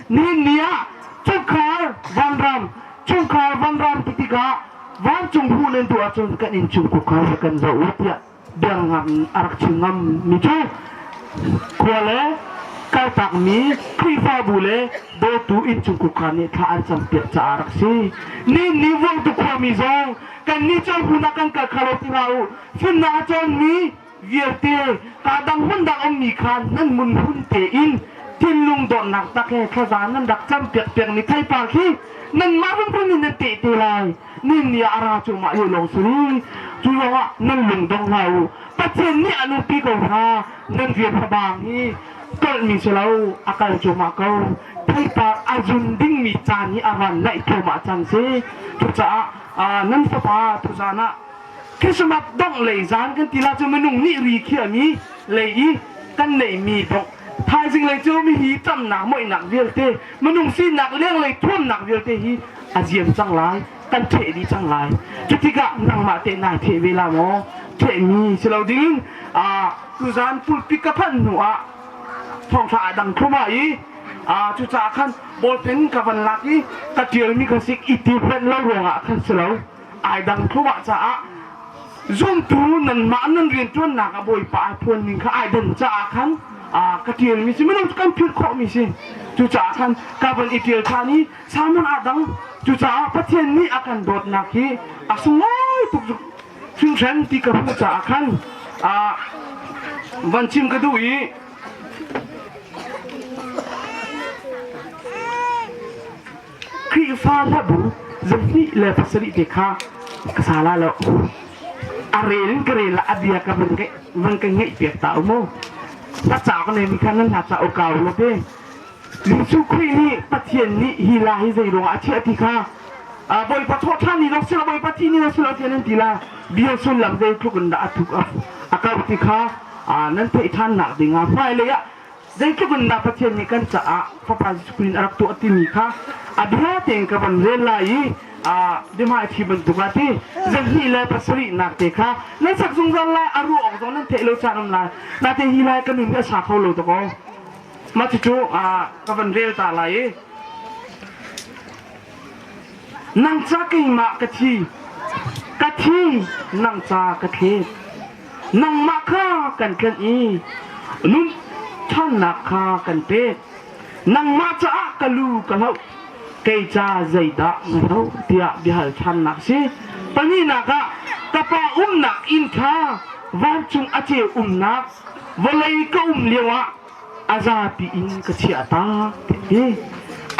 Nihin ni ah chungkhar vanram chungkhar vanram ti tikah vancung hmuh nan duh ahcun kan innchungkhur kha kan zoh u tiah biangam a rak chim ngam mi cu khua le kaltakmi Khrihfabu le dawtu innchungkhur kha nih thla an campiak caah a rak si. Ni ni vuangtu khuami zong kan nih cu hmun ah kan kal kha lo ti hlah u. Fimnak a cawnmi vialte ka dang hmun dang ummi kha nan mun hun tein thinlung dawtnak tak he thlaza nan rak campiak piakmi theipar khi nanmah hrimhrim in nan teh te lai. Nin ni ah a ra cu mah hi lawng si cu ruangah nan lung dong hlah u Pathian nih an umpi ko hna nan rian fabang hi tolhmi si lo a kal cuahmah ko theipar a zun dingmi caan hi a ran naih thluahmah cang si cucaah nan fapa tuzaan ah Christmas dongh lei zaan kan ti la cu minung nih ri khiami lei i kan neihmi dongh thaizing lei cu mi hi camnak moihnak vialte minung sinak lenglei thuamnak vialte hi a ziam cang lai kan ṭheh dih cang lai cu tikah nangmah teh nai ṭheh ve la maw ṭhehmi si lo ding tuzaan pulpit ka phanh hnu ah thawngṭha a dang thluma i cucaah khan ballpen ka van lak i ka ṭialmi kha sik i ti hmanh lo ruangah khan si lo ai dang thlumah caah zumtu nanmah nan rianṭuannak ah Bawipa ai phuan ning kha ai dan caah khan ka ṭialmi si minung cu kan philh khawhmi si cucaah khan ka van i ṭial ṭhan i Salmon aa dang. Cucaah Pathian nih a kan dawtnak hi a sunglawi tuk hringhran ti ka hmuh caah khan van chim ka duh i Khrihfa hlabu 27 te kha ka sa la lo. A rel in ka rel a bia ka van ka ngeih piak ta u mu. Hla cauk ne mi kha nan hla cauk kau lo te. Jesuh Khrih nih Pathian nih hi la hi zei ruangah a chiah ti kha Bawipa thawhṭhan ni zong silo Bawipa thi ni zong silo tiah nan ti la bia sullam zeitluk in dah a thuk a kauh ti kha nan theih ṭhan nak dingah hmailei ah zeitluk in dah Pathian nih kan caah Fapa Jesuh Khrih in a rak tuah timi kha a bia tein ka van rel lai i biahmai thi bantuk ah ti 27 nak te kha nan sak zungzal lai a ruah awk zong nan theih lo caan um lai nate hi lai ka nun hi a sa kho lo dakaw Mah cucu ka van rel ta lai i nang ca keimah ka thi ka thi nang ca ka thlet nangmah kha kan tlanh i nun ṭhannak kha kan pek nangmah caah ka lu ka hloh kei ca zeidah na hloh tiah biahal ṭhannak si pahnihnak ah ka pa umnak inn kha vancung a ceu umnak vawlei ka um lioah a zapi in ka chiah tak ti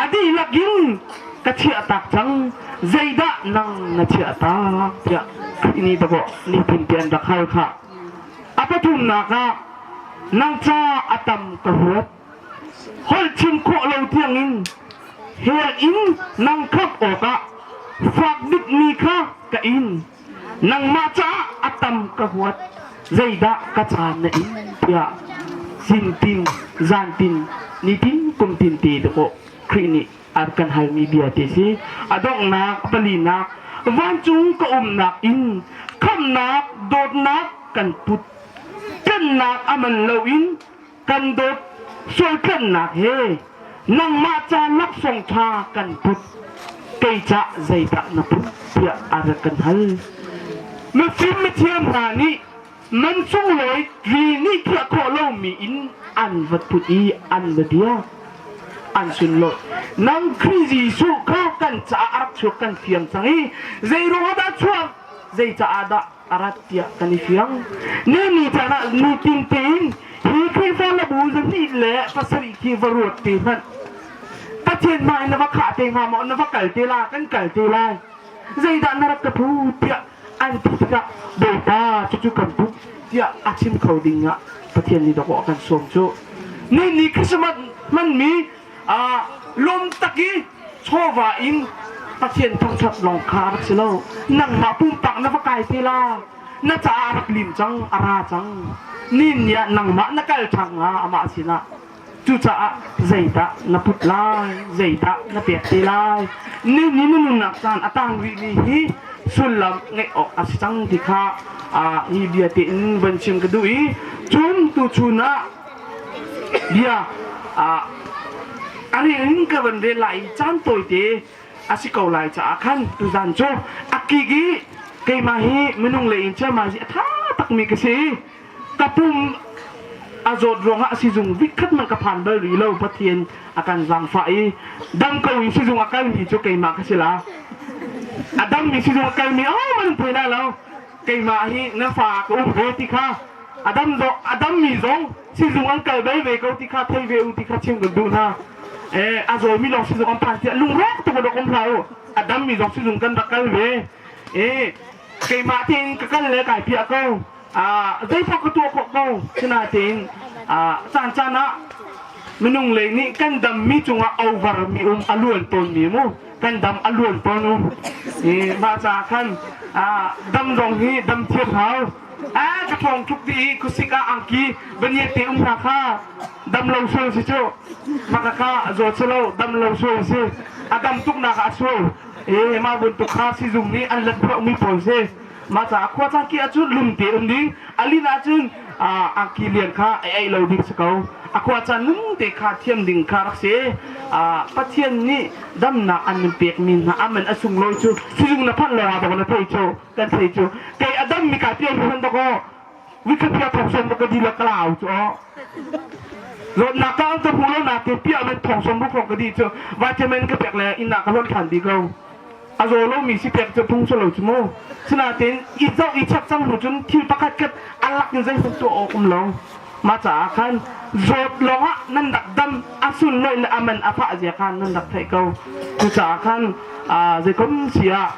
a dihlak in ka chiah tak cang zeidah nang na chiah tak tiah Khrih nih dakaw nitin te an rak hal kha a pathumnak ah nang ca a tam ka huat holh chim khawh lo tiangin hell in nang khamh awkah fak bikmi kha ka in Nangmah caah a tam ka huat, zeidah ka caan na in tiah zintin, zantin, nitin, kumtin te dawh Khrih nih a kan halmi bia te si. A donghnak, a palinak, vancung ka umnak in khamhnak, dawtnak kan put. Tlanhnak a man loin kan dawt sualtlanhnak he nangmah ca laksawng ṭha kan put kei cah zeidah na put tiah a rak kan hal mifim mithiam hna nih man sunglawi ri nih khiah khawh lomi in an va put i an va biak an sunlawih nang Khrih Jesuh kha kan caah a rak chuak kan fiang cang i zei ruangah dah chuak zei caah dah a rat tiah kan i fiang. Ni ni caan ah nitin tein hi Khrihfa labu 27 khi va ruat te hmanh. Pathian hmai na va khah te hnga maw na va kal te la kan kal te lai. Zeidah na rak ka phu tiah an ti tikah Bawipa cucu kan put tiah a chim kho ding ah Pathian nih dawh a kan sawm cu. Ni ni Christmas hmanmi lawm tak i chawva in Pathian thangṭhat lawng kha a rak si lo. Nangmah pumpak na va kai te la. Na caah a rak lim cang, a ra cang. Nin ni ah nangmah na kal ṭhang hnga amah sinah. Cucaah zeidah na put lai, zeidah na pek te lai. Nin ni na nunnak caan a tang rihmi hi sullam ngeih awk a si cang ti kha hi bia tein van chim ka duh i cun tuchun ah bia a rel in ka van rel lai i caan tawite a si ko lai caah khan tuzan cu a kik i keimah hi minung lei in chiama hi a tha takmi ka si. Ka pum a zawt ruangah sizung vikhat man ka phan bal rih lo. Pathian a kan zaangfah i dam ko in sizung a kalmi cu keimah ka si la. A dammi sizung a kalmi oh man thei la lo. Keimah hi na fa ka um ve ti kha a dam zo a dammi zong sizung an kal bal ve ko ti kha thei ve u ti kha chim kan duh hna. Eh a zawmi lawng sizung an phan tiah lungrawk tuk rak um hlah u. A dammi zong sizung kan rak kal ve. Eh keimah tein ka kal le kai piah ko. Zeipaoh ka tuah khawh ko. Sinain caan caan ah minung lei nih kan dammi cungah over mi um a luan tawnmi mu kan dam a luan tawn um. Mah caah khan dam zong hi dam thiam hau. Ka thawng tuk dih i khuasik ah angki baniat te um hna kha dam lo sual si cu. Maka kha zawt si lo dam lo sual si. A dam tuk nak ah a sual. Mah bantuk kha sizung nih an let mi pawl si. Mah caah khua caan ki ahcun lungte um ding, a lin ahcun angki lian kha a ei lo ding si ko. A khua caan lungte kha thiam ding kha rak si. Pathian nih damnak an min pekmi hna aman a sunglawi cu sizung na phanh lawngah dawk na thei cu kan thei cu. Kei a dammi ka pian hman dawk aw wikhathia thong som ka di la ka lau cu aw. Zawtnak ka an ka hmu lo na ke pia men thong som ruk ka di cu vitamin ka pek le inn ah ka hlonh than di ko. A zaw lomi si pek cu phung si lo cu mu. Sinain i zoh i check cang hnu cun thil pakhat khat a lak in zeihmanh tuah awk um lo. Mah caah khan zawt lawngah nan rak dam a sunlawih le a man a fah zia khan nan rak theih ko. Cucaah khan zeikom si ah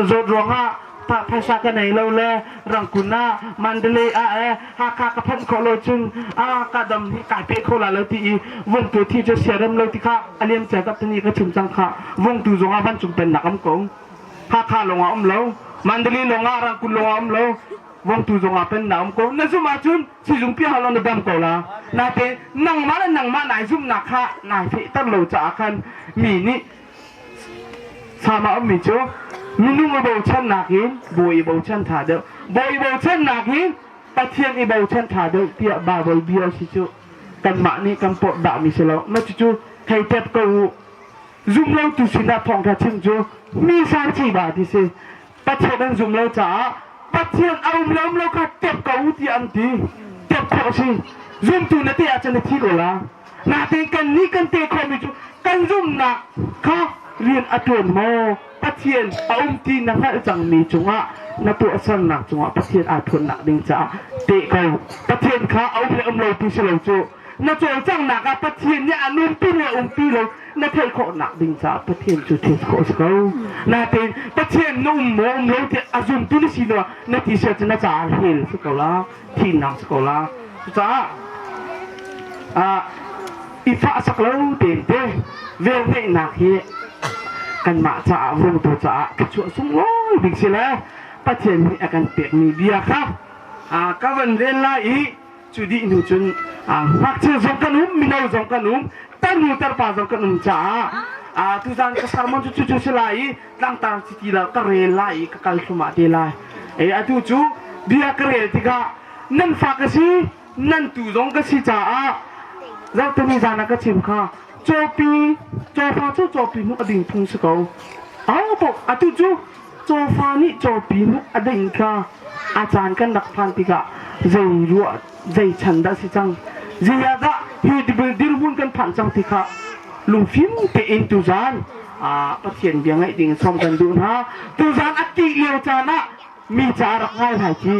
zawt ruangah phaisa ka nei lo le Rangkun ah Mandalay ah eh Hakha ka phanh khawh lo cun ka dam hi kai pe kho la lo ti i vungtu thi cu siarem lo ti kha a liam cia tak tani ka chim cang kha vungtu zong ah vancung pennak am ko Hakha lawng ah um lo Mandalay lawng ah Rangkun lawng ah um lo vongtu zong ah pennak um ko na zum ahcun sizung pi hau lo na dam ko la nate nangmah le nangmah nai zumhnak kha nai fehter lo caah khan mi nih Sama ummi cu minung i bochannak in bawi i bochan ṭha deuh. Bawi i bochannak in Pathian i bochan ṭha deuh tiah Baibal bia si cu kanmah nih kan porhdahmi si lo. Mah cucu hei tep ko u. Zumlotu sinah thawngṭha chim cu mi sanci ba ti si. Pathian an zum lo caah Pathian a um le um lo kha tep ko u tiah an ti. Tep khawh a si. Zumtu na te ahcun na thi ko la. Natein kannih kan te khawhmi cu kan zumhnak kha rian a ṭuan maw? Pathian a um ti na hngalh cangmi cungah na tuahsernak cungah Pathian aa ṭhawnnak ding caah teh ko. Pathian kha a um le um lo ti si lo cu na cawlcanghnak ah Pathian nih an umpi le umpi lo na theih khawhnak ding caah Pathian cu thil khawh a si ko. Natein Pathian na um maw um lo tiah a zumtu na si lo na ti sia cu na caah hell si ko la, thihnak si ko la. Cucaah i fahsak lo tein te velngeihnak hi kanmah caah vungtu caah thluachuah sunglawi bik si le Pathian nih a kan pekmi bia kha ka van rel lai i cu dih hnu cun ngakchia zong kan um mino zong kan um tarnu tarpa zong kan um caah tuzan ka sermon cu cucu si lai i tlangtar ci ti lo ka rel lai i ka kal thlumah te lai e atu cu bia ka rel tikah nan fa ka si nan tu zong ka si caah zohtani zan ah ka chim kha cawpi cawfa cu cawpi hnuk a ding phung si ko au po atu cu cawfa nih cawpi hnuk a ding kha a caan kan rak phan tikah zei ruah zei chan dah si cang zei dah hi dirhmun kan phanh cang ti kha lungfim tein tuzan Pathian bia ngaih ding sawm kan duh hna tuzan a tih lio caan ah mi ca rak ngai hai ci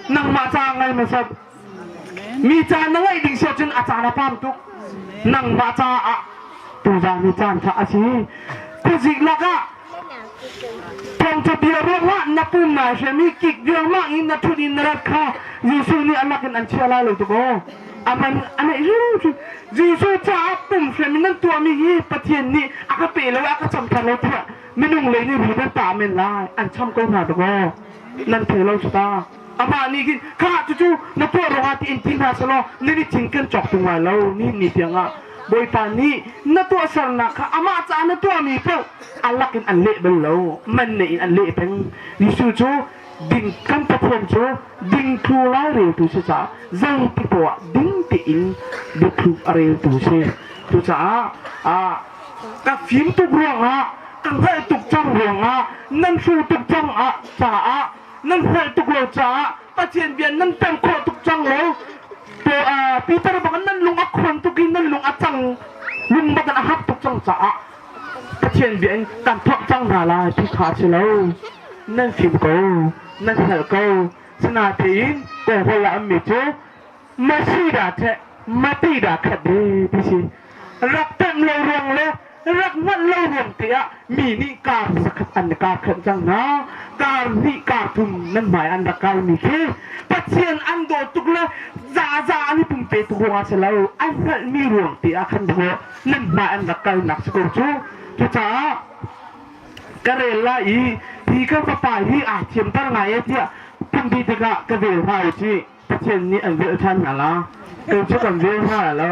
nangmah ca ngai hmasat mi ca na ngaih ding si ahcun a caan a pam tuk nangmah caah tuzan hi caan tha a si khuazik lakah thawngtha bia ruangah na pum nai hrem i kik riangmang in na thut in na rat kha Jesuh nih a lak in an chia lai lo tuk aw aman a neih hrimhrim Jesuh caah pum hrem in nan tuahmi hi Pathian nih a ka pe lo a ka cham thar lo tiah minung lei nih ri nan tah men lai an cham ko hna tuk aw nan thei lo ta amah nih khin kha cucu na tuah ruangah ti in ti hna selaw nan i cing kan cawk tung lai lo ni ni tiangah. Bawipa nih na tuahsernak kha amah caah na tuahmi paoh a lakin an leh bal lo, man nei in an leh peng. Jesuh cu ding kan Pathian cu dingthlu laireltu si caah zeiti poah ding tein biathlu a reltu si. Cucaah ka fim tuk ruangah ka hngalh tuk cang ruangah nan hru tuk cang ah caah nan hngalh tuk lo caah Pathian bia nan pem khawh tuk cang lo. Peter bak nan lung a khon tuk i nan lung a cang lung bak in a hak tuk cang caah Pathian bia in kan thawk cang hna lai ti kha a si lo. Nan fim ko, nan hngalh ko. Sinain Kawlrawl ah ummi cu masi dah ṭheh, mati dah khat ve ti si. Rak pemh lo ruang le rak hngalh lo ruang te ah mi nih kar zakhat an kar khenh cang hna. Kar hnih kar thum nan hmai an rak kaimi khi Pathian an dawt tuk le zaza an i pumpe tuk ruangah si lo, an hngalhmi ruang te ah khan dawh nan hmai an rak kalnak si ko cu. Cucaah ka rel lai i hi ka fapa hi aa thiamter ngai e tiah phungbi tikah ka vel hna u cih. Pathian nih an velh ṭhan hna la. Kei cu kan vel hna lai lo.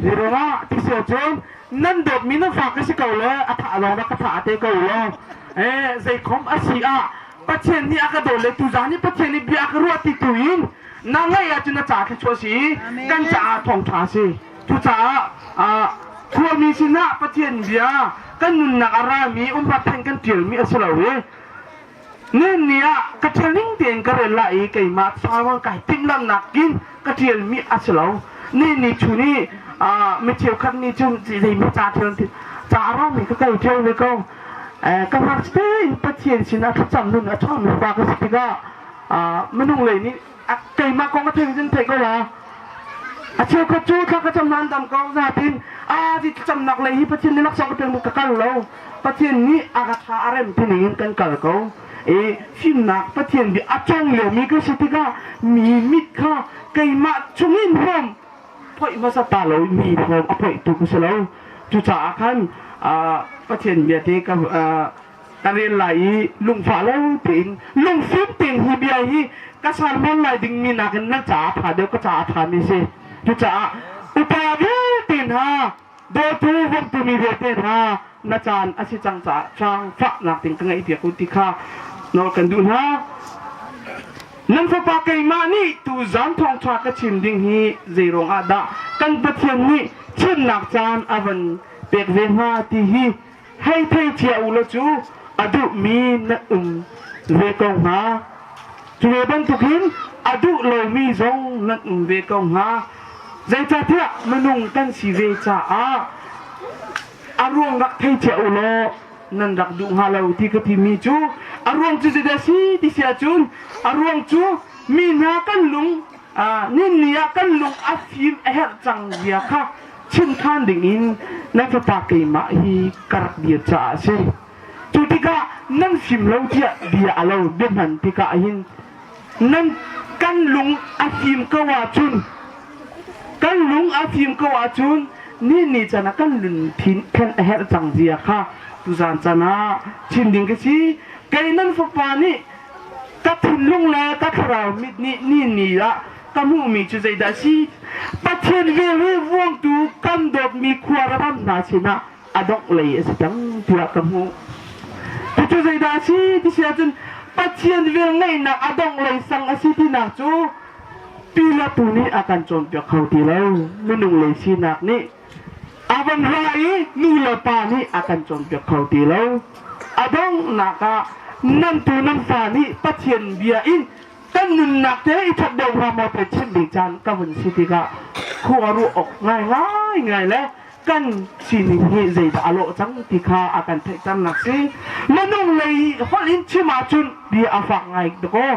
Hi ruangah ti cun nan dawtmi nan fa ka si ko le a thah lawng rak ka thah te ko law eh zeikhom a si ah Pathian nih a ka dawt le tuzaan nih Pathian nih bia a ka ruah ti tu in na ngaih ahcun na ca thluachuah si kan caah thawngṭha si. Cucaah khuami sinah Pathian bia kan nunnak a rami umhat then kan ṭialmi a si lo i nen ni ah ka ṭial ning tein ka rel lai i keimah salmon kai timhlamhnak in ka ṭialmi a si lo. Ni ni chu nih mi cheukhat nih cun zeimi ca ṭial ca a rami ka ko ṭial ve ko. Ka ngakchia tein Pathian sinah thlacam nun a ṭhangmi pa ka si tikah minung lei nih keimah kong a thei in theih ko la a cheukhat cu thla ka cam nan dam ko natin a ti thlacamnak lei hi Pathian nih laksawng ka pek ka kal lo Pathian nih a ka tha a rem ti ning in kan kal ko i fimnak Pathian bi a cawng liomi ka si tikah mi mit kha keimah chungin huam phoih hmasa ta lo mi huam a phoih tu ka si lo cucaah khan Pathian bia te ka ka rel lai i lungfah lo tein lungfim tein hi bia hi ka sermon lai dingmi nakin nan caah ṭha deuh ka caah ṭha mi si cucaah upa vialte hna dawtu vomtu mi vialte hna na caan a si cang caah hrangfahnak ding ka ngeih piak u ti kha nawl kan duh hna nan fapa keimah nih tu zan thawngṭha ka chim ding hi zei ruang ah dah kan Pathian nih chimnak caan a van pek ve hnga ti hi Hei thei cia u law cu a duhmi na um ve ko hnga. Cu ve bantukin a duh lomi zong nan um ve ko hnga. Zeicahtiah minung kan si ve caah a ruang rak thei cia u law nan rak duh hnga lo ti ka timi cu a ruang cu zeidah si ti si ahcun a ruang cu mi hna kan lung ninni ah kan lung a fim a herh cang zia kha chimkhan dingin na fapa keimah hi ka rak dir caah a si. Cu tikah nan fim lo tiah bia a lo biahman tikah hin nan kan lung a fim ko ahcun kan lung a fim ko ahcun ni ni can ah kan lungthin thlen a herh cang zia kha tuzan can ah chim ding ka si. Kei nan fapa nih ka thinlung le ka thlarau mit nih ni ni ah ka hmuhmi cu zeidah a si? Pathian vel hi vuangtu kan dawtmi khua ram hna sinah a dongh lei a si cang tiah ka hmuh. Cucu zeidah a si ti si ahcun Pathian vel ngeihnak a dongh lei sang a si tinak cu Pilatu nih a kan cawnpiak kho ti lo. Minung lei sinak nih a van ra i nu le pa nih a kan cawnpiak kho ti lo. A donghnak ah nan tu nan fa nih Pathian bia in kan nunnak te i that deuh hnga maw te chimh ding caan ka vun si tikah khua ruah awk ngai ngai ngai le kan sining hi zeidah a lawh cang ti kha a kan theihternak si minung lei holh in chim ahcun bia a fak ngai dakaw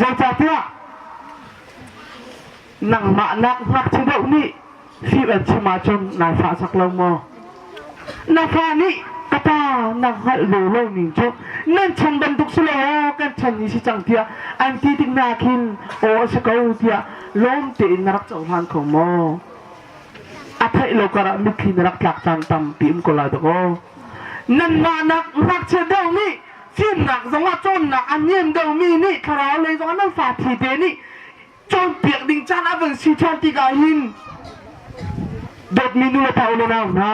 zeicahtiah nangmah nak ngakchia deuh nih fim an chim ahcun nai fah sak lo maw Na fa nih ka pa na hngalh ve lo ning cu nan chan bantuk si lo kan chan ni si cang tiah an ti tik na khin aw a si ko tiah lawm tein na rak cohlan kho maw? A theih lo karah mitthli na rak tlak caan tampi um ko lai dakaw. Nanmah nak ngakchia deuh nih fimnak zongah cawnnak a niam deuhmi nih thlarau lei zongah nan fa thi te nih cawnpiak ding caan a van si ṭhan tikah hin. Dawtmi nu le pa u le nau hna,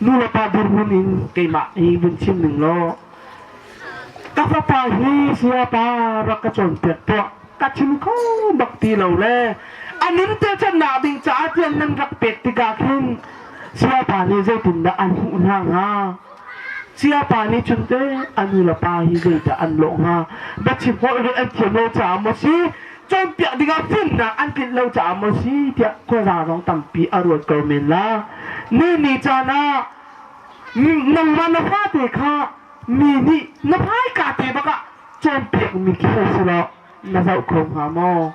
nu le pa dirhmun in keimah hi vun chim ning law ka fapa hi sayapa rak ka cawnpiak tuah ka chim kho bak ti lo le a nun te cannak ding caah tian nan rak pek tikah khin sayapa nih zeitindah an hmuh hna hnga? Sayapa nih cun te a nu le pa hi zeidah an lawh hnga? Biachim holh ri an thiam lo caah maw si? Cawnpiak dingah fimnak an tlinh lo caah maw si tiah khuaza zong tampi a ruat ko men la. Ni ni caan ah nangmah na fate kha mi nih na hmaika te bak ah cawnpiakmi khi a si lo na zoh kho hnga maw?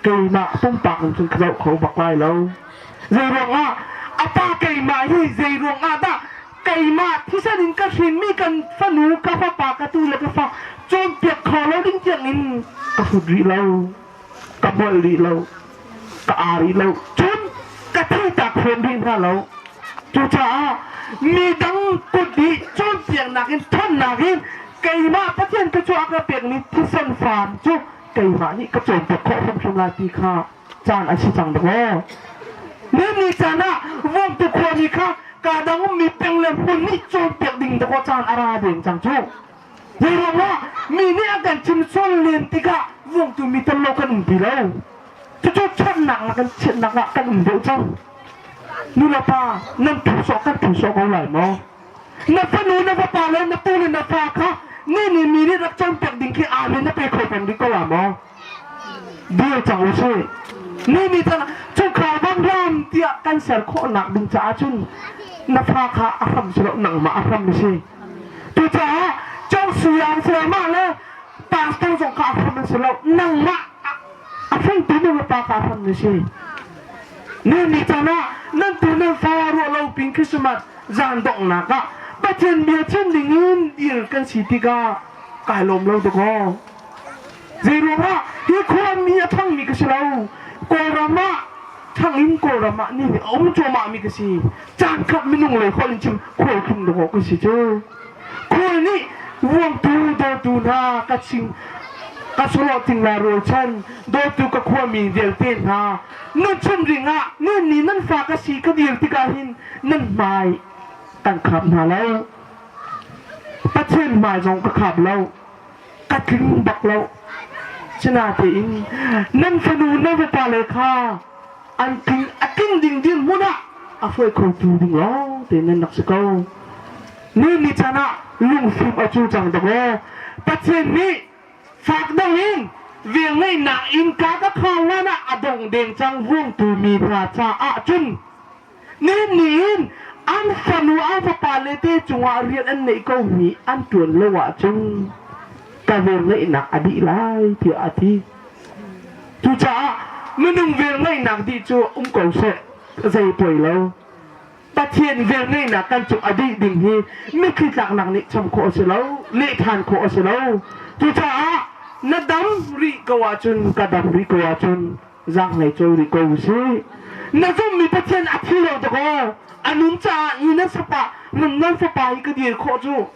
Keimah pumpak in cun ka zoh kho bak lai lo. Zeiruangah a pa keimah hi zeiruangah dah keimah thisen in ka hrinmi kan fanu ka fapa ka tu le ka fa cawnpiak kho lo ding tiang in ka hrut rih lo ka molh rih lo ka aa rih lo cun ka theitak fawn rih hna lo cucaah mi dang kut i cawnpiaknak in thawnnak in keimah Pathian ka cu a ka pekmi thisen faam cu keimah nih ka cawnpiak khawh hrimhrim lai ti kha caan a si cang dakaw. Ni caan ah Vawngtu khuami kha kaa dang ummi peng le hmun nih cawnpiak ding dakaw caan a ra deng cang cu. Hi ruangah mi nih an kan chim sual len tikah Vawngtu mi tel lo kan um ti lo. Cucu channak na kan chiatnak ah kan um deuh cang. Nu le pa nan thu sawh kan thu sawh ko lai maw? Na fanu na fapa le na tu le na fa kha ni ni mi nih rak cawnpiak ding khi amen na pe kho peng ding ko la maw? Dil cang u sih. Ni nih cun chungkhar vanram tiah kan ser khawhnak ding caah cun na fa kha a hram si lo nangmah a hram si. Cucaah Cawngsuiang sayamah le pastor zong kha a hram an si lo nangmah a hringtu nu le pa kha a hram na si. Ni nih caan ah nan tu nan fa ruah lo pin Christmas zan donghnak ah Pathian bia chim ding in dir kan si tikah kai lawm lo dakaw. Zeiruangah hi khuami a ṭhangmi ka si lo. Kawlram ah ṭhang in Kawlram ah ni a um cuahmahmi ka si. Caan khat minung lei holh in chim khualthlum dawh ka si cu. Khual nih vuangtu dawtu hna ka ching ka sawh ting la rualchan dawtu ka khuami vialte hna nan chim ringah nan ni nan fa ka si ka dir tikah hin nan hmai kan khap hna lo. Pathian hmai zong ka khap lo. Ka tling bak lo. Sinatein nan fanu nan fapa le kha an tling a tling ding dirhmun ah a hruai khotu ding lawng te nan rak si ko. Ni ni chan ah lungfim a cu cang dak aw. Pathian nih fak deuh in velngeihnak innka ka khar hlan ah a dong deng cang vuangtu mi hna caah cun Nihin ni in an fanu an fapa le te cungah rian an neih ko mi an ṭuan lo ahcun ka velngeihnak a dih lai tiah a ti. Cucaah minung velngeihnak dih cu um ko seh zei poi lo. Pathian velngeihnak kan cung a dih ding hi mitthli tlaknak nih cham khawh a si lo, leh ṭhan khawh a si lo. Cucaah na dam rih ko ahcun ka dam rih ko ahcun zaanglei cawi rih ko usih. Na zumhmi Pathian a thi lo dakaw a nun caah ni nan fapa nan nan fapa hi ka dir khawh cu.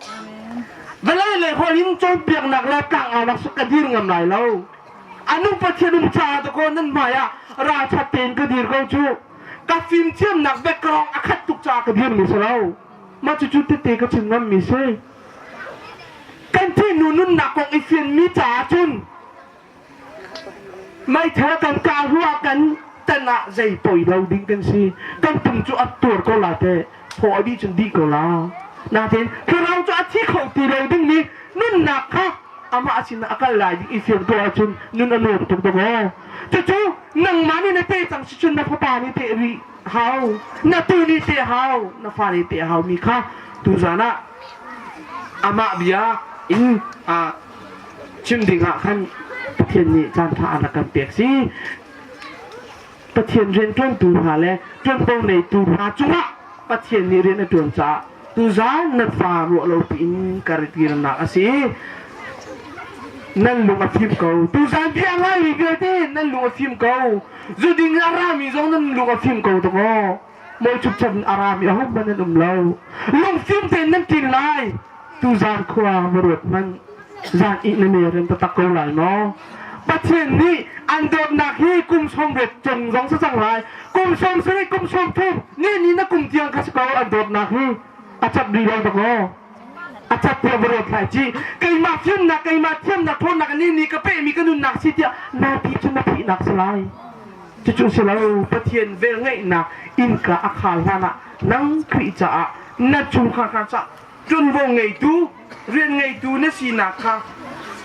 Vawlei lei holh in cawnpiaknak le tlangaunak cu ka dir ngam lai lo. A nung Pathian um caah dakaw nan hmai ah ralṭhat tein ka dir ko cu. Ka fimthiamnak background a khat tuk caah ka dirmi si lo. Mah cucu tete ka chim ngammi si. Kan thihnu nunnak kong i fianmi caah cun Meithal kan kah hnu ah kan tan ah zei poi lo ding kan si. Kan pum cu a tuar ko la te. Thaw a dih cun dih ko la. Nain thlarau cu a thi kho ti lo ding mi nunnak kha amah sin a kal lai ding i fiang ko ahcun nun a nuam tuk dawk aw. Cucu nangmah nih na te cang si cun na fapa nih teh rih hau, na tu nih teh hau, na fa nih teh hau mi kha tuzan ah amah bia in chim ding ah khan Pathian nih caanṭha a rak kan pek si. Pathian rianṭuantu hna le ṭuanvo neitu hna cungah Pathian nih rian a ṭuan caah tuzaan nan fa ruah lo piin ka ritnak a si. Nan lung a fim ko. Tuzaan bia ngaimi vialte nan lung a fim ko. Zuding a rami zong nan lung a fim ko dakaw. Mawi chukchap in a rami ahohmanh nan um lo. Lungfim tein nan ṭin lai. Tuzaan khua va ruat hmanh. Zan ih na ne rem taktak ko lai maw? Pathian nih a An dawtnak hi kum 80 cung zong si cang lai. Kum 70, kum 30, ni ni na kum tiang kha si ko an dawtnak hi. A cap rih lo dakaw. A cap tiang va rawt lai ci. Keimah fimnak, keimah thiamnak, ṭhawnnak ni ni ka pehmi ka nunnak si tiah na ti cu na thihnak si lai. Cucu si lo, Pathian velngeihnak innka a khar hlan ah nang Khrih caah na chungkhar kha cah ṭuanvo ngeitu, rian ngeitu na sinak kha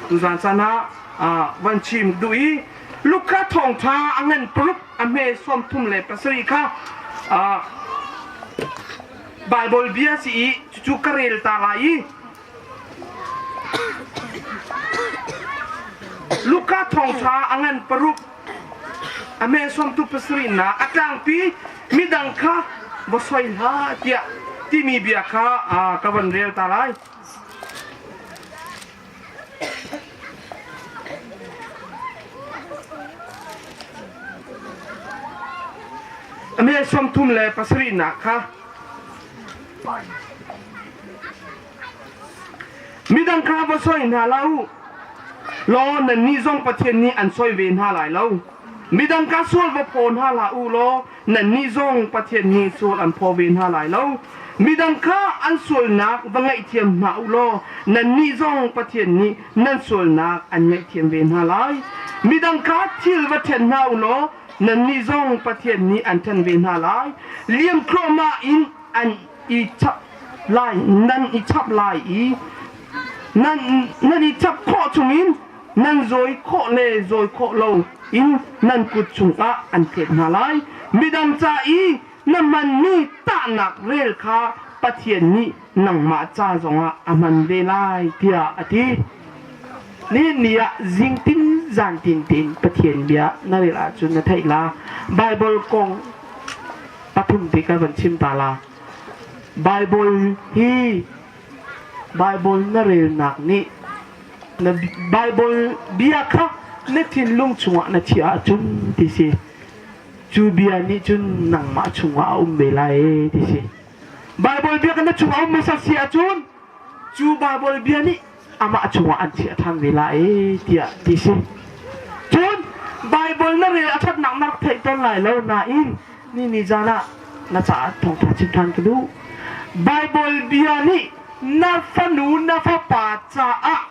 tuzan caan ah van chim duh i Luka thawngṭha a ngan paruk a hme 37 kha Baibal bia si i cucu ka rel ta lai i Luka thawngṭha a ngan paruk a hme 37 nak a tlangpi midang kha va soi hlah tiah timi bia kha ka van rel ta lai. A hme 37 nak kha Midang kha va soi hna hlah u. Law nannih zong Pathian nih an soi ve hna lai lo. Midang kha sual va phaw hna hlah u law nannih zong Pathian nih sual an phaw ve hna lai lo. Midang kha an sualnak va ngaihthiam hna u law nannih zong Pathian nih nan sualnak an ngaihthiam ve hna lai. Midang kha thil va ṭhen hna u law nannih zong Pathian nih an ṭhen ve hna lai. Liam thluahmah in an i chap lai nan i chap lai i nan nan i chap khawh chungin nan zawi khawh le zawi khawh lo in nan kut chungah an pek hna lai. Midang ca i na hmanmi tahnak rel kha Pathian nih nangmah ca zongah a hman ve lai tiah a ti. Nihin ni ah zingtin zantin tein Pathian bia na rel ahcun na theih la. Baibal kong pathum te ka van chim ta la. Baibal hi Baibal na relnak nih na Baibal bia kha na thinlung chungah na chiah ahcun ti si. Cu bia nih cun nangmah chungah a um ve lai ti si. Baibal bia kha na chungah a um hmasa si ahcun cu Baibal bia nih amah chungah an chiah ṭhan ve lai tiah ti si. Cun Baibal na rel a ṭhatnak na rak theih tawn lai lo nain ni ni zan ah na caah thawngṭha chim ṭhan ka duh. Baibal bia nih na fanu na fapa caah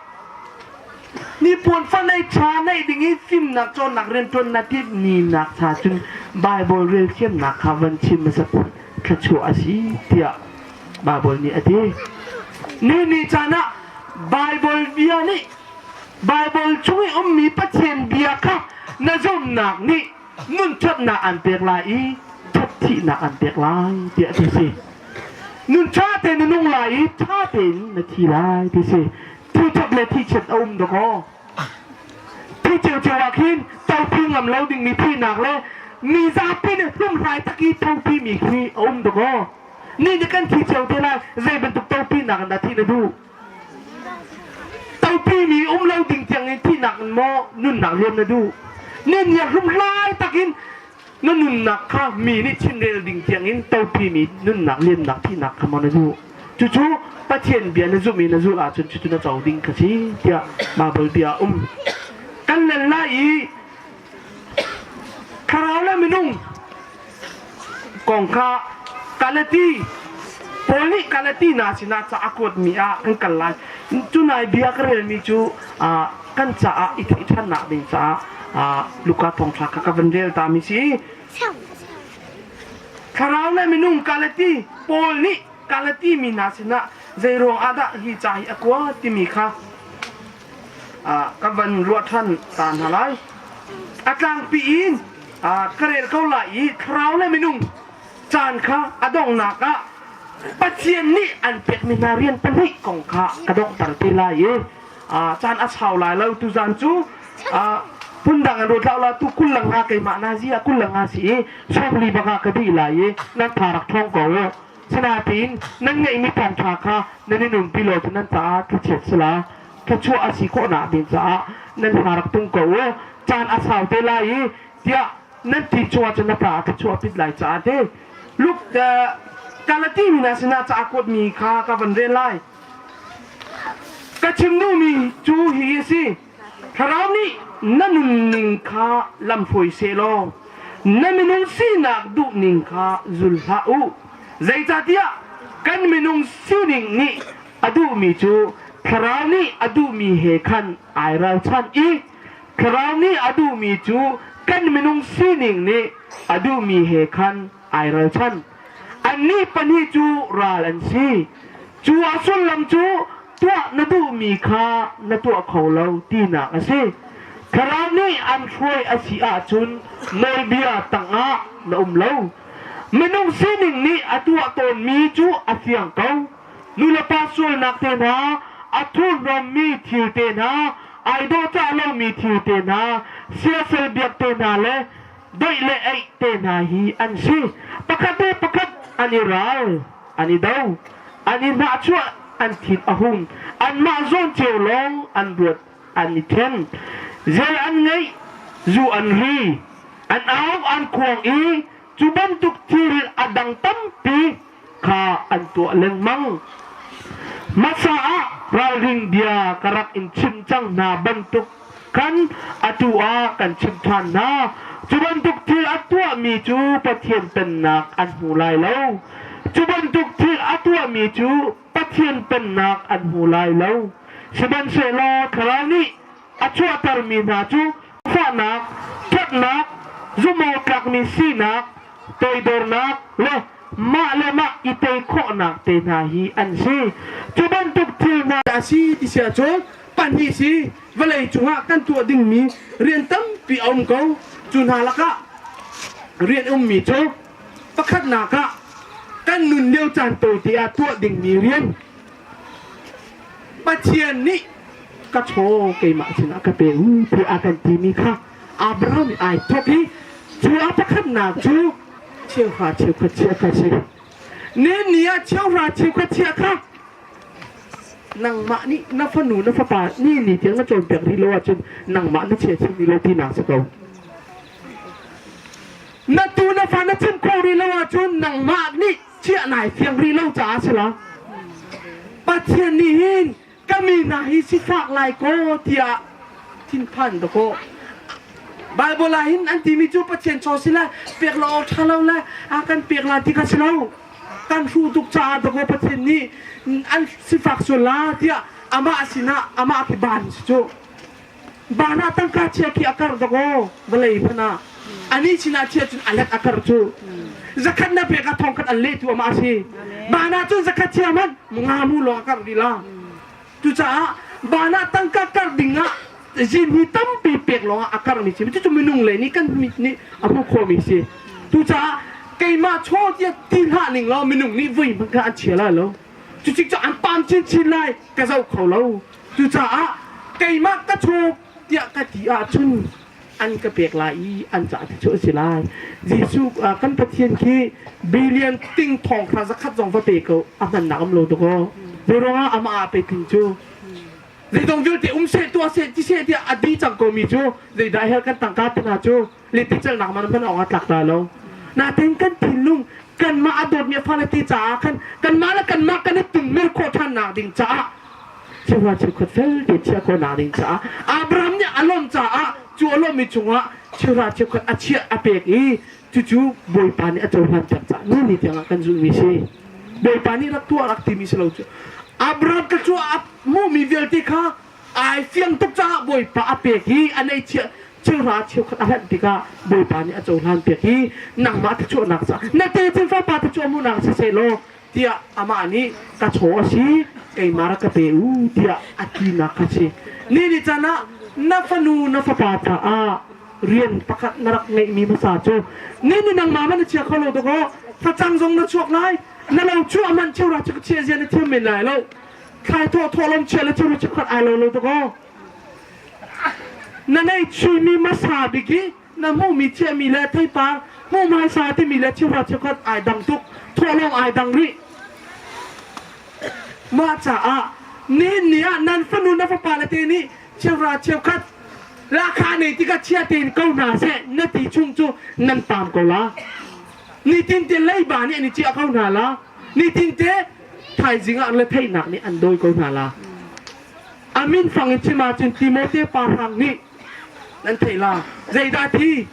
nipuan fa nei ṭha neih ding i fimnak cawnnak rianṭuan na timhmi nak cha cun Baibal rel thiamnak kha van chim hmasat thluachuah a si tiah Baibal nih a ti. Ni ni caan ah Baibal bia nih Baibal chung i ummi Pathian bia kha na zumhnak nih nunṭhatnak an pek lai i ṭhatthihnak an pek lai tiah ti si. Nun ṭha tein na nung lai i ṭha tein na thi lai ti si. Thi ṭhat le thi chiat a um dakaw. Thi ciocio ah khin topi ngam lo dingmi thihnak le mi zapi nih hlumhlai tak i topi mi khi a um dakaw. Ni nih kan thi cio te lai zei bantuk topinak in dah thih na duh? Topi mi um lo ding tiang in thihnak in maw nunnak liam na duh? Ni nih hlumhlai tak in na nunnak kha mi nih chimrel ding tiang in topi mi nunnak liamnak thihnak kha maw na duh? Cucu Pathian bia na zumh i na zulh ahcun cucu na co ding kha si tiah Baibal bia a um. Kan len lai i thlarau le minung kong kha Galati Paul nih Galati hna sinah ca a kuatmi ah kan kal lai. Cu nai bia ka relmi cu kan caah i theih ṭhannak ding caah Luka thawngṭha kha ka van rel tami si. Thlarau le minung Galati Paul nih Galati mi hna sinah zeiruang ah dah hi ca hi a kuat timi kha ka van ruah ṭhan ta hna lai. A tlangpi in ka rel ko lai i thlarau le minung caan kha a donghnak ah Pathian nih an pekmi hna rian pahnih kong kha ka donghter te lai i caan a sau lai lo tuzan cu phundang an ruat la tu kul le nga keimah na zia kul le nga si i 40 bang ah ka dih lai i nan tha rak ṭhawng ko u. Sinain nan ngeihmi thawngṭha kha nan i nunpi lo cu nan caah thlachiat si la. Thluachuah a si khawhnak ding caah nan hna rak tung ko u. Caan a sau te lai i tiah nan ti chung ahcun na caah thluachuah a pit lai caah ti. Luke Galati mi hna sinah ca a kuatmi kha ka van rel lai. Ka chim duhmi cu hi a si. Thlarau nih. na nunning kha lamhruai sehlaw na minung sinak duhning kha zul hlah u. Zeicahtiah kan minung sining nih a duhmi cu Thlarau nih a duhmi he khan ai ralchanh i Thlarau nih a duhmi cu kan minung sining nih a duhmi he khan ai ralchanh. Annih pahnih cu ral an si. Cu a sullam cu tuah na duhmi kha na tuah kho lo tinak a si. Thlarau nih an hruai a si ahcun nawlbia tangah na um lo. Minung sining nih a tuah tawnmi cu a fiang ko. Nulepa sualnak te hna, a thurhnawmmi thil te hna, ai dawhcah lomi thil te hna, siasal biak te hna le doih le eih te hna hi an si. Pakhat le pakhat an i ral, an i do, an i hnahchuah, an thin a hung, anmah zawn cio lawng an ruat, an i then. Zel an ngeih, zu an ri, an au an khuang i cu bantuk thil a dang tampi kha an tuah lengmang. Hmasa ah ralring bia ka rak in chim cang hna bantuk khan atu ah kan chimh ṭhan hna. Cu bantuk thil a tuahmi cu Pathian Pennak an hmu lai lo. Cu bantuk thil a tuahmi cu Pathian Pennak an hmu lai lo. Sihmanhsehlaw Thlarau nih a chuahtermi hna cu fahnak, ṭhatnak, zumhawktlakmi sinak, toidornak le mah le mah i tei khawhnak te hna hi an si. Cu bantuk thil hna a si ti si ahcun pahnih si vawlei cungah kan tuah dingmi rian tampi a um ko. Cu hna lakah rian ummi cu pakhatnak ah kan nun lio caan tawite ah tuah dingmi rian Pathian nih ka chaw keimah sinah ka pe u tiah a kan timi kha Abraham nih ai thawk i cu a pakhatnak cu cheuhra cheukhat chiah kha si. Nen ni ah cheuhra cheukhat chiah kha nangmah nih na fanu na fapa ni ni tiang na cawnpiak rih lo ahcun nangmah na chia chin rih lo tinak si ko. Na tu na fa na chim khawh rih lo ahcun nangmah nih chiah nai fiang rih lo caah si lo. Pathian nih hin ka mi hna hi sifak lai kaw tiah thinphan dakaw Bible ah hin an timi cu Pathian chaw si le pek lo awk ṭha lo le a kan pek la ti kha si lo kan hruh tuk caah dakaw Pathian nih an sifak sual la tiah amah sinah amah khi ban si cu ban ah tangka chia khi a kar dakaw vawlei hmanh ah ani sinah chia cun a let a kar cu zakhat na pek ah thongkhat an leh tu amah si ban ah cun zakhat chia hmanh nga mu lawng a kar rih la cucaah ban ah tangka kar ding ah zin hi tampi pek lawng ah a karmi si cucu minung lei nih kan mit nih a hmuh khawhmi si cucaah keimah chaw tiah ti hlah ning law minung nih voi hmanh kha an chia lai lo cucik cu an pam chinchin lai ka zoh kho lo cucaah keimah ka chaw tiah ka ti ahcun an ka pek lai i an ca te cu a si lai Jesuh kan Pathian khi billion ting thong kha zakhat zong va pe ko a hmannak um lo tuk aw zeiruangah amah ah pe tling cu zeidong vialte um seh tuah seh ti seh tiah a di cang ko mi cu zeidah hel kan tangka te hna cu leticalnak man hman awk a tlak ta lo natin kan thinlung kanmah a dawtmi a fale te caah khan kanmah le kanmah kan i tunmer khawh ṭhan nak ding caah Cheuhra cheukhat fel te chiah khawh nak ding caah Abraham nih a lawmh caah cu a lawmhmi chungah cheuhra cheukhat a chiah a pek i cucu Bawipa nih a cohlan piak caah ni ni tiangah kan zulhmi si. Bawipa nih rak tuah rak timi si lo cu Abraham ka cu a hmuhmi vialte kha ai fiang tuk caah Bawipa a pek i a nei chiah cheuhra cheukhat a hlanh tikah Bawipa nih a cohlan piak i nangmah thluachuahnak caah na techin fapa thluachuah hmuhnak siseh law tiah amah nih ka chaw a si keimah rak ka pe u tiah a tinak kha si ni ni can ah na fanu na fapa caah rian pakhat na rak ngeihmi hmasa cu ni ni nangmah man na chia kho lo dakaw facang zong na chuak lai na lo chuah man cheura chu chia zia na thiam men lai lo thlai thawh thawh lom chia le cheura chu khat ai lo lo dakaw na nei chuimi hmasa bik hi na hmuhmi chiahmi le theipar hmuh hmaisa timi le cheuhra cheukhat ai dang tuk thawhlawm ai dang rih mah caah nihin ni ah nan fanu na fapa le te nih cheuhra cheukhat lahkhah nei tikah chia tein ko hna seh na ti chung cu nan paam ko la nitin te leiba nih an i ciah ko hna la nitin te thaizing ah le theihnak nih an dawi ko hna la amin fang in chim ahcun Timote pa hrang nih. Nan theih la. Zeidah thi?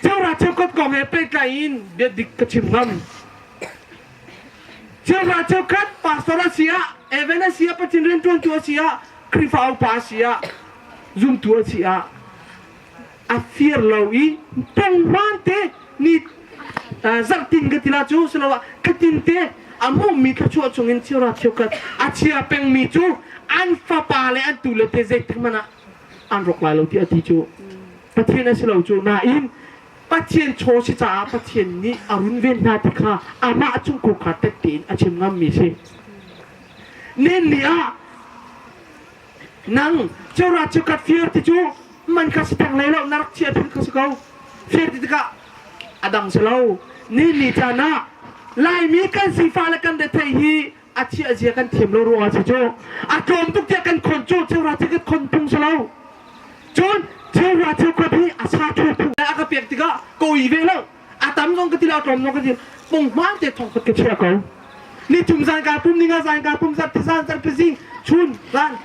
Cheura cheukhat kong he pehtlai in bia dik ka chim ngam. Cheura cheukhat pastor a si ah, Evan a si ah, Pathian rianṭuantu a si ah, Khrihfa upa a si ah, zumtu a si ah, a fir lo i punghman te ni zarhtin ka ti la cu siloah thlatin te a hmuhmi thluachuah chungin cheura cheukhat a chia pengmi cu an fapa le an tule te zeitik hmanh ah an rawk lai lo ti a ti cu Pathian a si lo cu nain Pathian chaw si caah Pathian nih a runven hna ti kha amah chungkhur kha tette in a chim ngammi si. Nen ni ah nang chora chu kat fir ti cu man kha si theng lei lo na rak chia phun kha si ko fir ti tikah a dang si lo ni ni caan ah Laimi kan sifa le kan rethei hi a chia zia kan thiam lo ruangah si cu a tlawm tuk tiah kan khon cu chora chu kan khon phung si lo cun chora chu khat hi a sa thu phung a ka pek tikah ko i ve lo a tam zong ka ti lo a tlawm zong ka ti pung hmaan te thong khat ka chia ko ni thum zan ka pum ni nga zan ka pum zar ti zan zar zing chun zan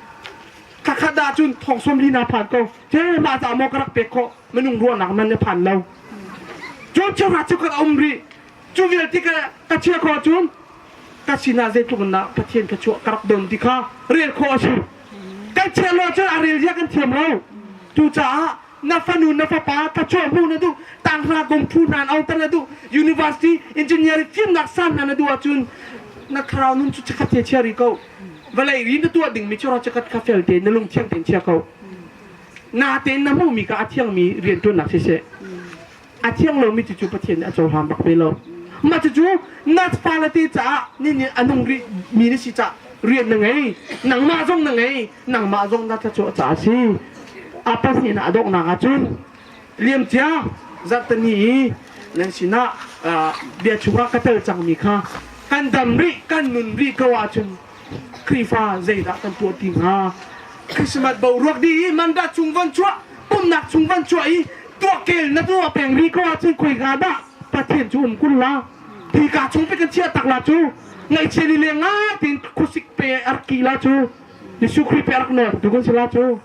khakhat da cun thong som li na phan ko che ma za mo ka rak pek kho minung ruahnak man ne phan lo cun chora chu ka um ri cu vialte ka ka chia kho cun ka sinah zeitluk in dah Pathian ka chuah ka rak don ti kha rel khawh a si kan chia lo cun a rel zia kan thiam lo cucaah na fanu na fapa thlachuah hmuh na duh tanghra kum phu hna auter na duh university engineering fimnak san hna na duh ahcun na thlarau nun cu chakhat he chia rih ko vawlei ri na tuah dingmi cu chakhat kha fel tein na lung thiang tein chia ko na tein na hmuhmi kha a thiangmi rianṭuannak siseh a thiang lomi cu Pathian nih a cohlang bak ve lo mah cucu na fale te caah ni nih a nung rih mi na si caah rian na ngei nangmah zong na ngei nangmah zong na thlachuah caah a si a pahnihnak a donghnak ahcun liamcia zarhteni i nan sinah bia chungah ka tel cangmi kha kan dam rih kan nun rih ko ahcun Khrihfa zeidah kan tuah ti hnga? Christmas boruak dih i manda chung van chuah, pumnak chung van chuah i tuahkel na tuah peng rih ko ahcun khoika dah Pathian cu um kun la? Thika chung pe kan chiah tak la cu ngaihchia li leng ngai tiin khuasik pe a rak ki la cu Jesuh Khrih pe a rak nawl tu kan si la cu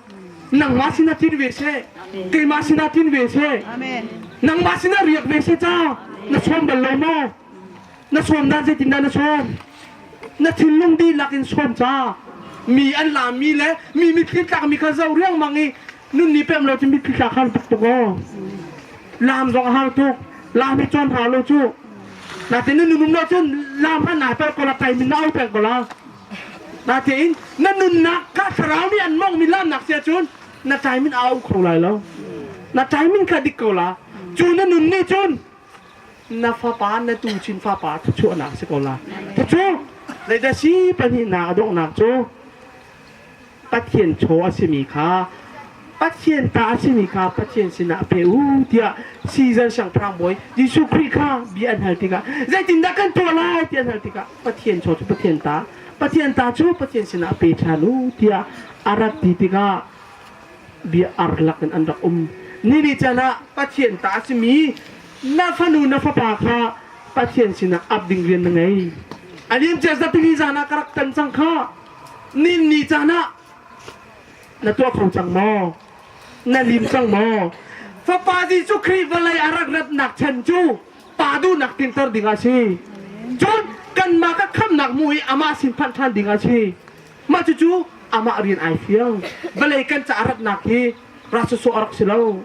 nangmah sinah tin ve seh keimah sinah tin ve seh nangmah sinah riak ve seh ca na sawm bal lo maw na sawm dan zeitindah na sawm na thinlung dihlak in sawm ca mi an laammi le mi mitthli tlakmi kha zo riangmang i nun ni pem lo cu mitthli tlak har tuk tuk aw laam zong a har tuk laam hi cawn hau lo cu natin na nunum lo cun laam han naa per ko la kai min na au peng ko la natein na nunnak kha thlarau nih an mong mi laamnak sia cun na time in au kho lai lo na time in kha dik ko la cu na nun nih cun na fapa na tuchin fapa thluachuahnak si ko la cucu zeidah si pahnihnak a donghnak cu Pathian chaw a simi kha Pathian ta a simi kha Pathian sinah pe u tiah season siangpahrang bawi Jesuh Khrih kha bia an hal tikah zeitindah kan tuah lai ti an hal tikah Pathian chaw cu Pathian ta Pathian ta cu Pathian sinah pe ṭhan u tiah a rak ti tikah bia arlak in an rak um. Ni ni caan ah Pathian ta a simi na fanu na fapa kha Pathian sinah ap ding rian na ngei. A liamcia zatini zan ah ka rak tan cang kha. Nin ni caan ah na tuah kho cang maw? Na lim cang maw? Fapa Jesuh Khrih vawlei a rak ratnak chan cu pa duhnak tinter ding a si. Cun kanmah ka khamnak mu i amah sin phanh ṭhan ding a si. Mah cucu amah rian ai fiang. Vawlei kan ca a ratnak hi ra sawsawh a rak si lo.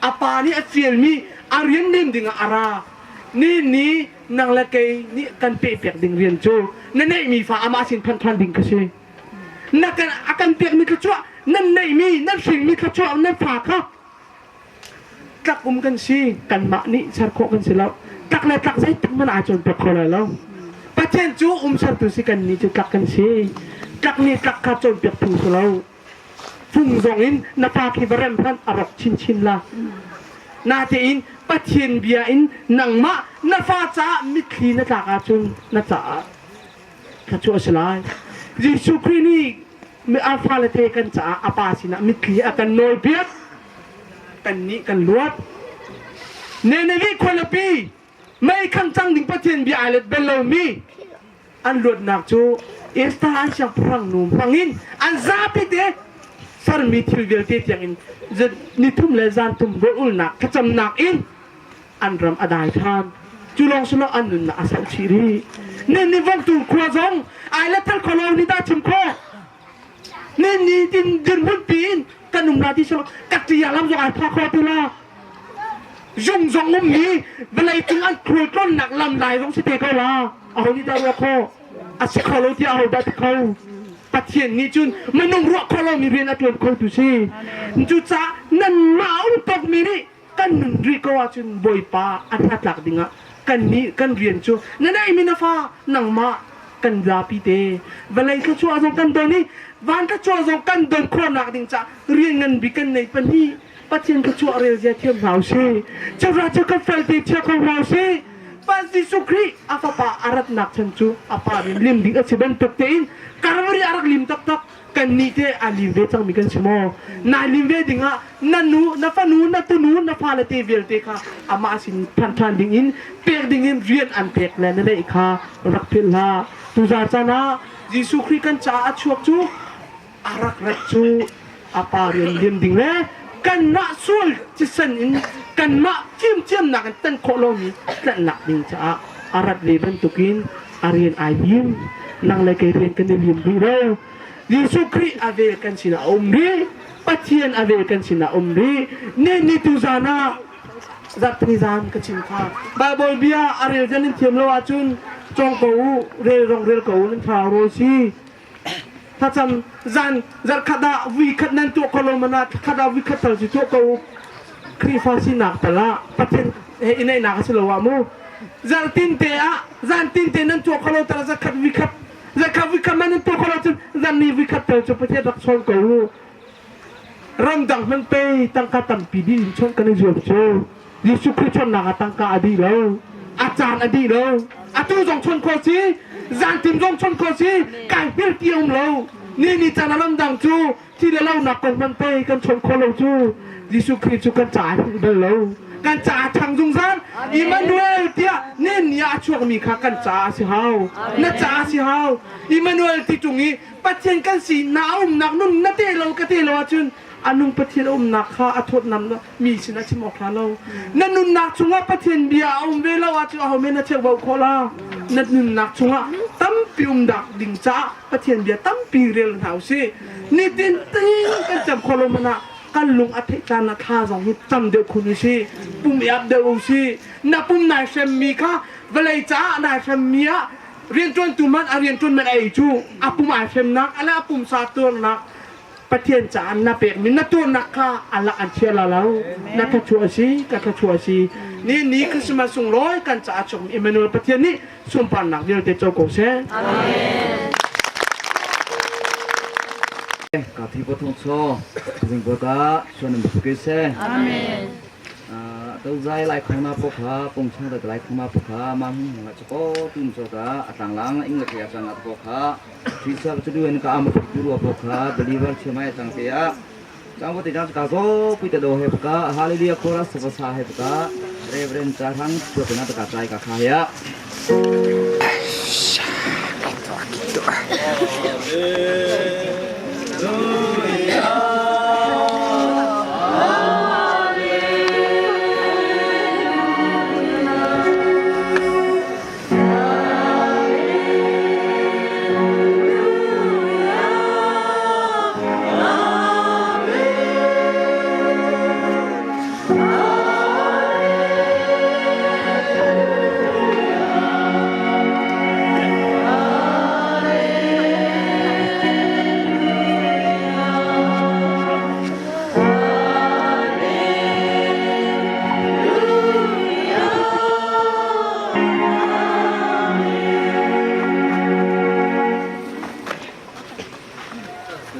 A pa nih a fialmi a rian lim dingah a ra. Ni ni nang le kei nih kan pehpiak ding rian cu na neihmi fa amah sin phanh ṭhan ding ka si. Na kan a kan pekmi thluachuah nan neihmi nan hringmi thluachuah nan fa kha tlak um kan si kanmah nih ser khawh kan si lo tlak le tlak zeitik hmanh aa cawnpiak kho lai lo Pathian cu um sertu si kan nih cu tlak kan si tlak nih tlak kha cawnpiak phung si lo fung zong in na fa khi va rem hmanh a rawk chinchin la natein Pathian bia in nangmah na fa caah mitthli na tlak ahcun na caah thluachuah a si lai Jesuh Khrih nih mi a fale te kan caah a pa sinah mitthli a kan nawlpiak kannih kan luat Nineveh khualipi mei khang cang ding Pathian bia ai let bal lomi an luatnak cu Esther an siangpahrang nu hmangin an zapi te Sermi thil vialte tiangin nithum le zanthum rawl-ulnak thlacamnak in an ram a dai ṭhan. Cu lawng si lo an nunnak a sauh chih rih. Nin nih vongtu khua zong ai le thal kholo nih dah chim khawh. Nin ni tin dirhmun piin kan um la ti silo ka ṭia lam zong ai pha kho ti la. Zung zong ummi vawlei cung an khual tlawnnak lam lai zong si te ko la. Aho nih dah ruah khawh? A si kho lo tiah aho dah ti kho? Pathian nih cun minung ruah kho lomi rian a ṭuan khotu si. Cucaah nanmah um tawkmi nih kan nun rih ko ahcun Bawipa a hnatlak dingah kan nih kan rian cu na neihmi na fa nangmah kan zapi te vawlei thluachuah zong kan don i van thluachuah zong kan don khawhnak ding caah rian ngan bik kan nei pahnih Pathian thluachuah rel zia thiam hna usih. Cheuhra cu kan fel te chia ko hna usih. Pa Jesuh Khrih a fapa a ratnak chan cu a pa nih lim ding a si bantuk tein Calvary a rak lim taktak kan nih te a lim ve cangmi kan si maw? Nai lim ve dingah na nu, na fanu, na tunu, na fale te vialte kha amah sin phan ṭhan ding in pek ding in rian an pek le na neih kha rak philh hlah. Tuzar caan ah Jesuh Khrih kan caah a chuak cu a rak rat cu a pa rian liam ding le kanmah sual cisen in kanmah fimthiamnak in tan khawh lomi tlanhnak ding caah a rat ve bantukin a rian ai lim nang le kei rian kan i lim rih lo Jesuh Khrih a vel kan sinah a um rih Pathian a vel kan sinah a um rih ni ni tu zan ah zarhtini zan ka chim kha Bible bia a rel jan in thiam lo ahcun cawng ko u rel rong rel ko u nan thlarau rawl si Thlacam zan zarhkhat ah vui khat nan tuah ko lo man ah khat ah vui khat tal cu tuah ko Khrihfa sinak tal ah Pathian he i naihnak a si lo ah mu zarhtin te ah zantin te nan tuah ko lo tal zarhkhat vui khat zarhkhat vui khat man nan tuah ko lo cun zarhni vui khat tal cu Pathian rak chawn ko u ramdang hmanh pe tangka tampi dih in chawnh kan i zuam cu Jesuh Khrih chawnhnak ah tangka a dih lo a caan a dih lo atu zong chawn khawh si zantim zong chawn khawh si kai hngilh ti um lo ni ni caan a ramdang cu thi le lo nak kong hmanh pe kan chawn khawh lo cu Jesuh Khrih cu kan caah hngilh bal lo kan caah ṭhang zungzal Emmanuel tiah ni ni ah a chuakmi kha kan caah a si hau na caah a si hau Emmanuel ti ṭung i Pathian kan si na umnak nun na te lo ka te lo ahcun a nung Pathian a umnak kha a thawtnam mi sin a chim awk hna lo na nunnak chungah Pathian bia a um ve lo ahcun aho men na cheuhbauh khawh la na nunnak chungah tampi um dak ding caah Pathian bia tampi rel hna usih nitin tin kan cam khawh lo man ah kan lung a theih caan ah thla zong hi cam deuh khun usih pum i ap deuh usih na pum nai hremmi kha vawlei caah nai hremmi ah rianṭuantu man a rianṭuan man a ei cu a pum ai hremnak a le a pumsa tuarnak Pathian caah na pekmi na tuarnak kha Allah an chia la lo na thluachuah a si ka thluachuah a si ni ni Christmas sunglawi kan caah chuakmi Emmanuel Pathian nih sunparnak vialte co ko seh Amen. Ka thi po thong cho zing bo ta suan bu ke se Amen. To zai lai khong na po kha pong chang da lai khong ma po kha ma hung hung la ko tum cho ta atlang lang ing la ke chang at po kha thisa chu du en ka am tu ru po kha believer chemai chang te ya chang bo te jang ka zo pui te do he ka hallelujah chorus sa sa he ka reverend cha thang chu na ta ka chai ka kha ya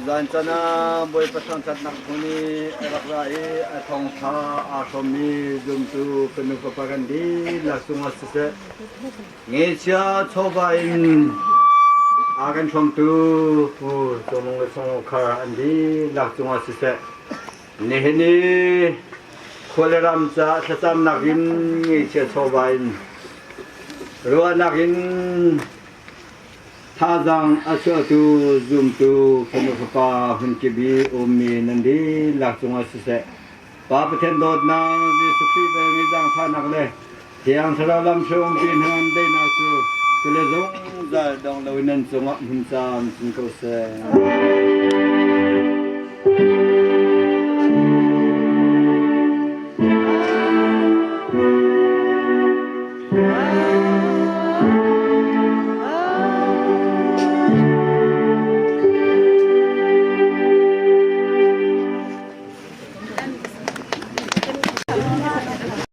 Zan can ah Bawipa thangṭhatnak hmun i a rak ra i a thawngṭha aa hrawmmi zumtu kan nu papa kan dihlak cungah siseh, ngeihchia chawva in a kan hrawmtu Pu Cung Nung le Sung Khar an dihlak cungah siseh, nihin i khua le ram caah thlacamnak in ngeihchia chawva in ruahnak in. Thazaang a chuahtu zumtu fanu fapa hmunkip i ummi nan dihlak cungah siseh, Pa Pathian dawtnak, Jesuh Khrih velngeih zaangfahnak le Thiang Thlarau lamhruai umpi hnangam daihnak cu tule zungzal dong loin nan cungah hmun camcin ko seh.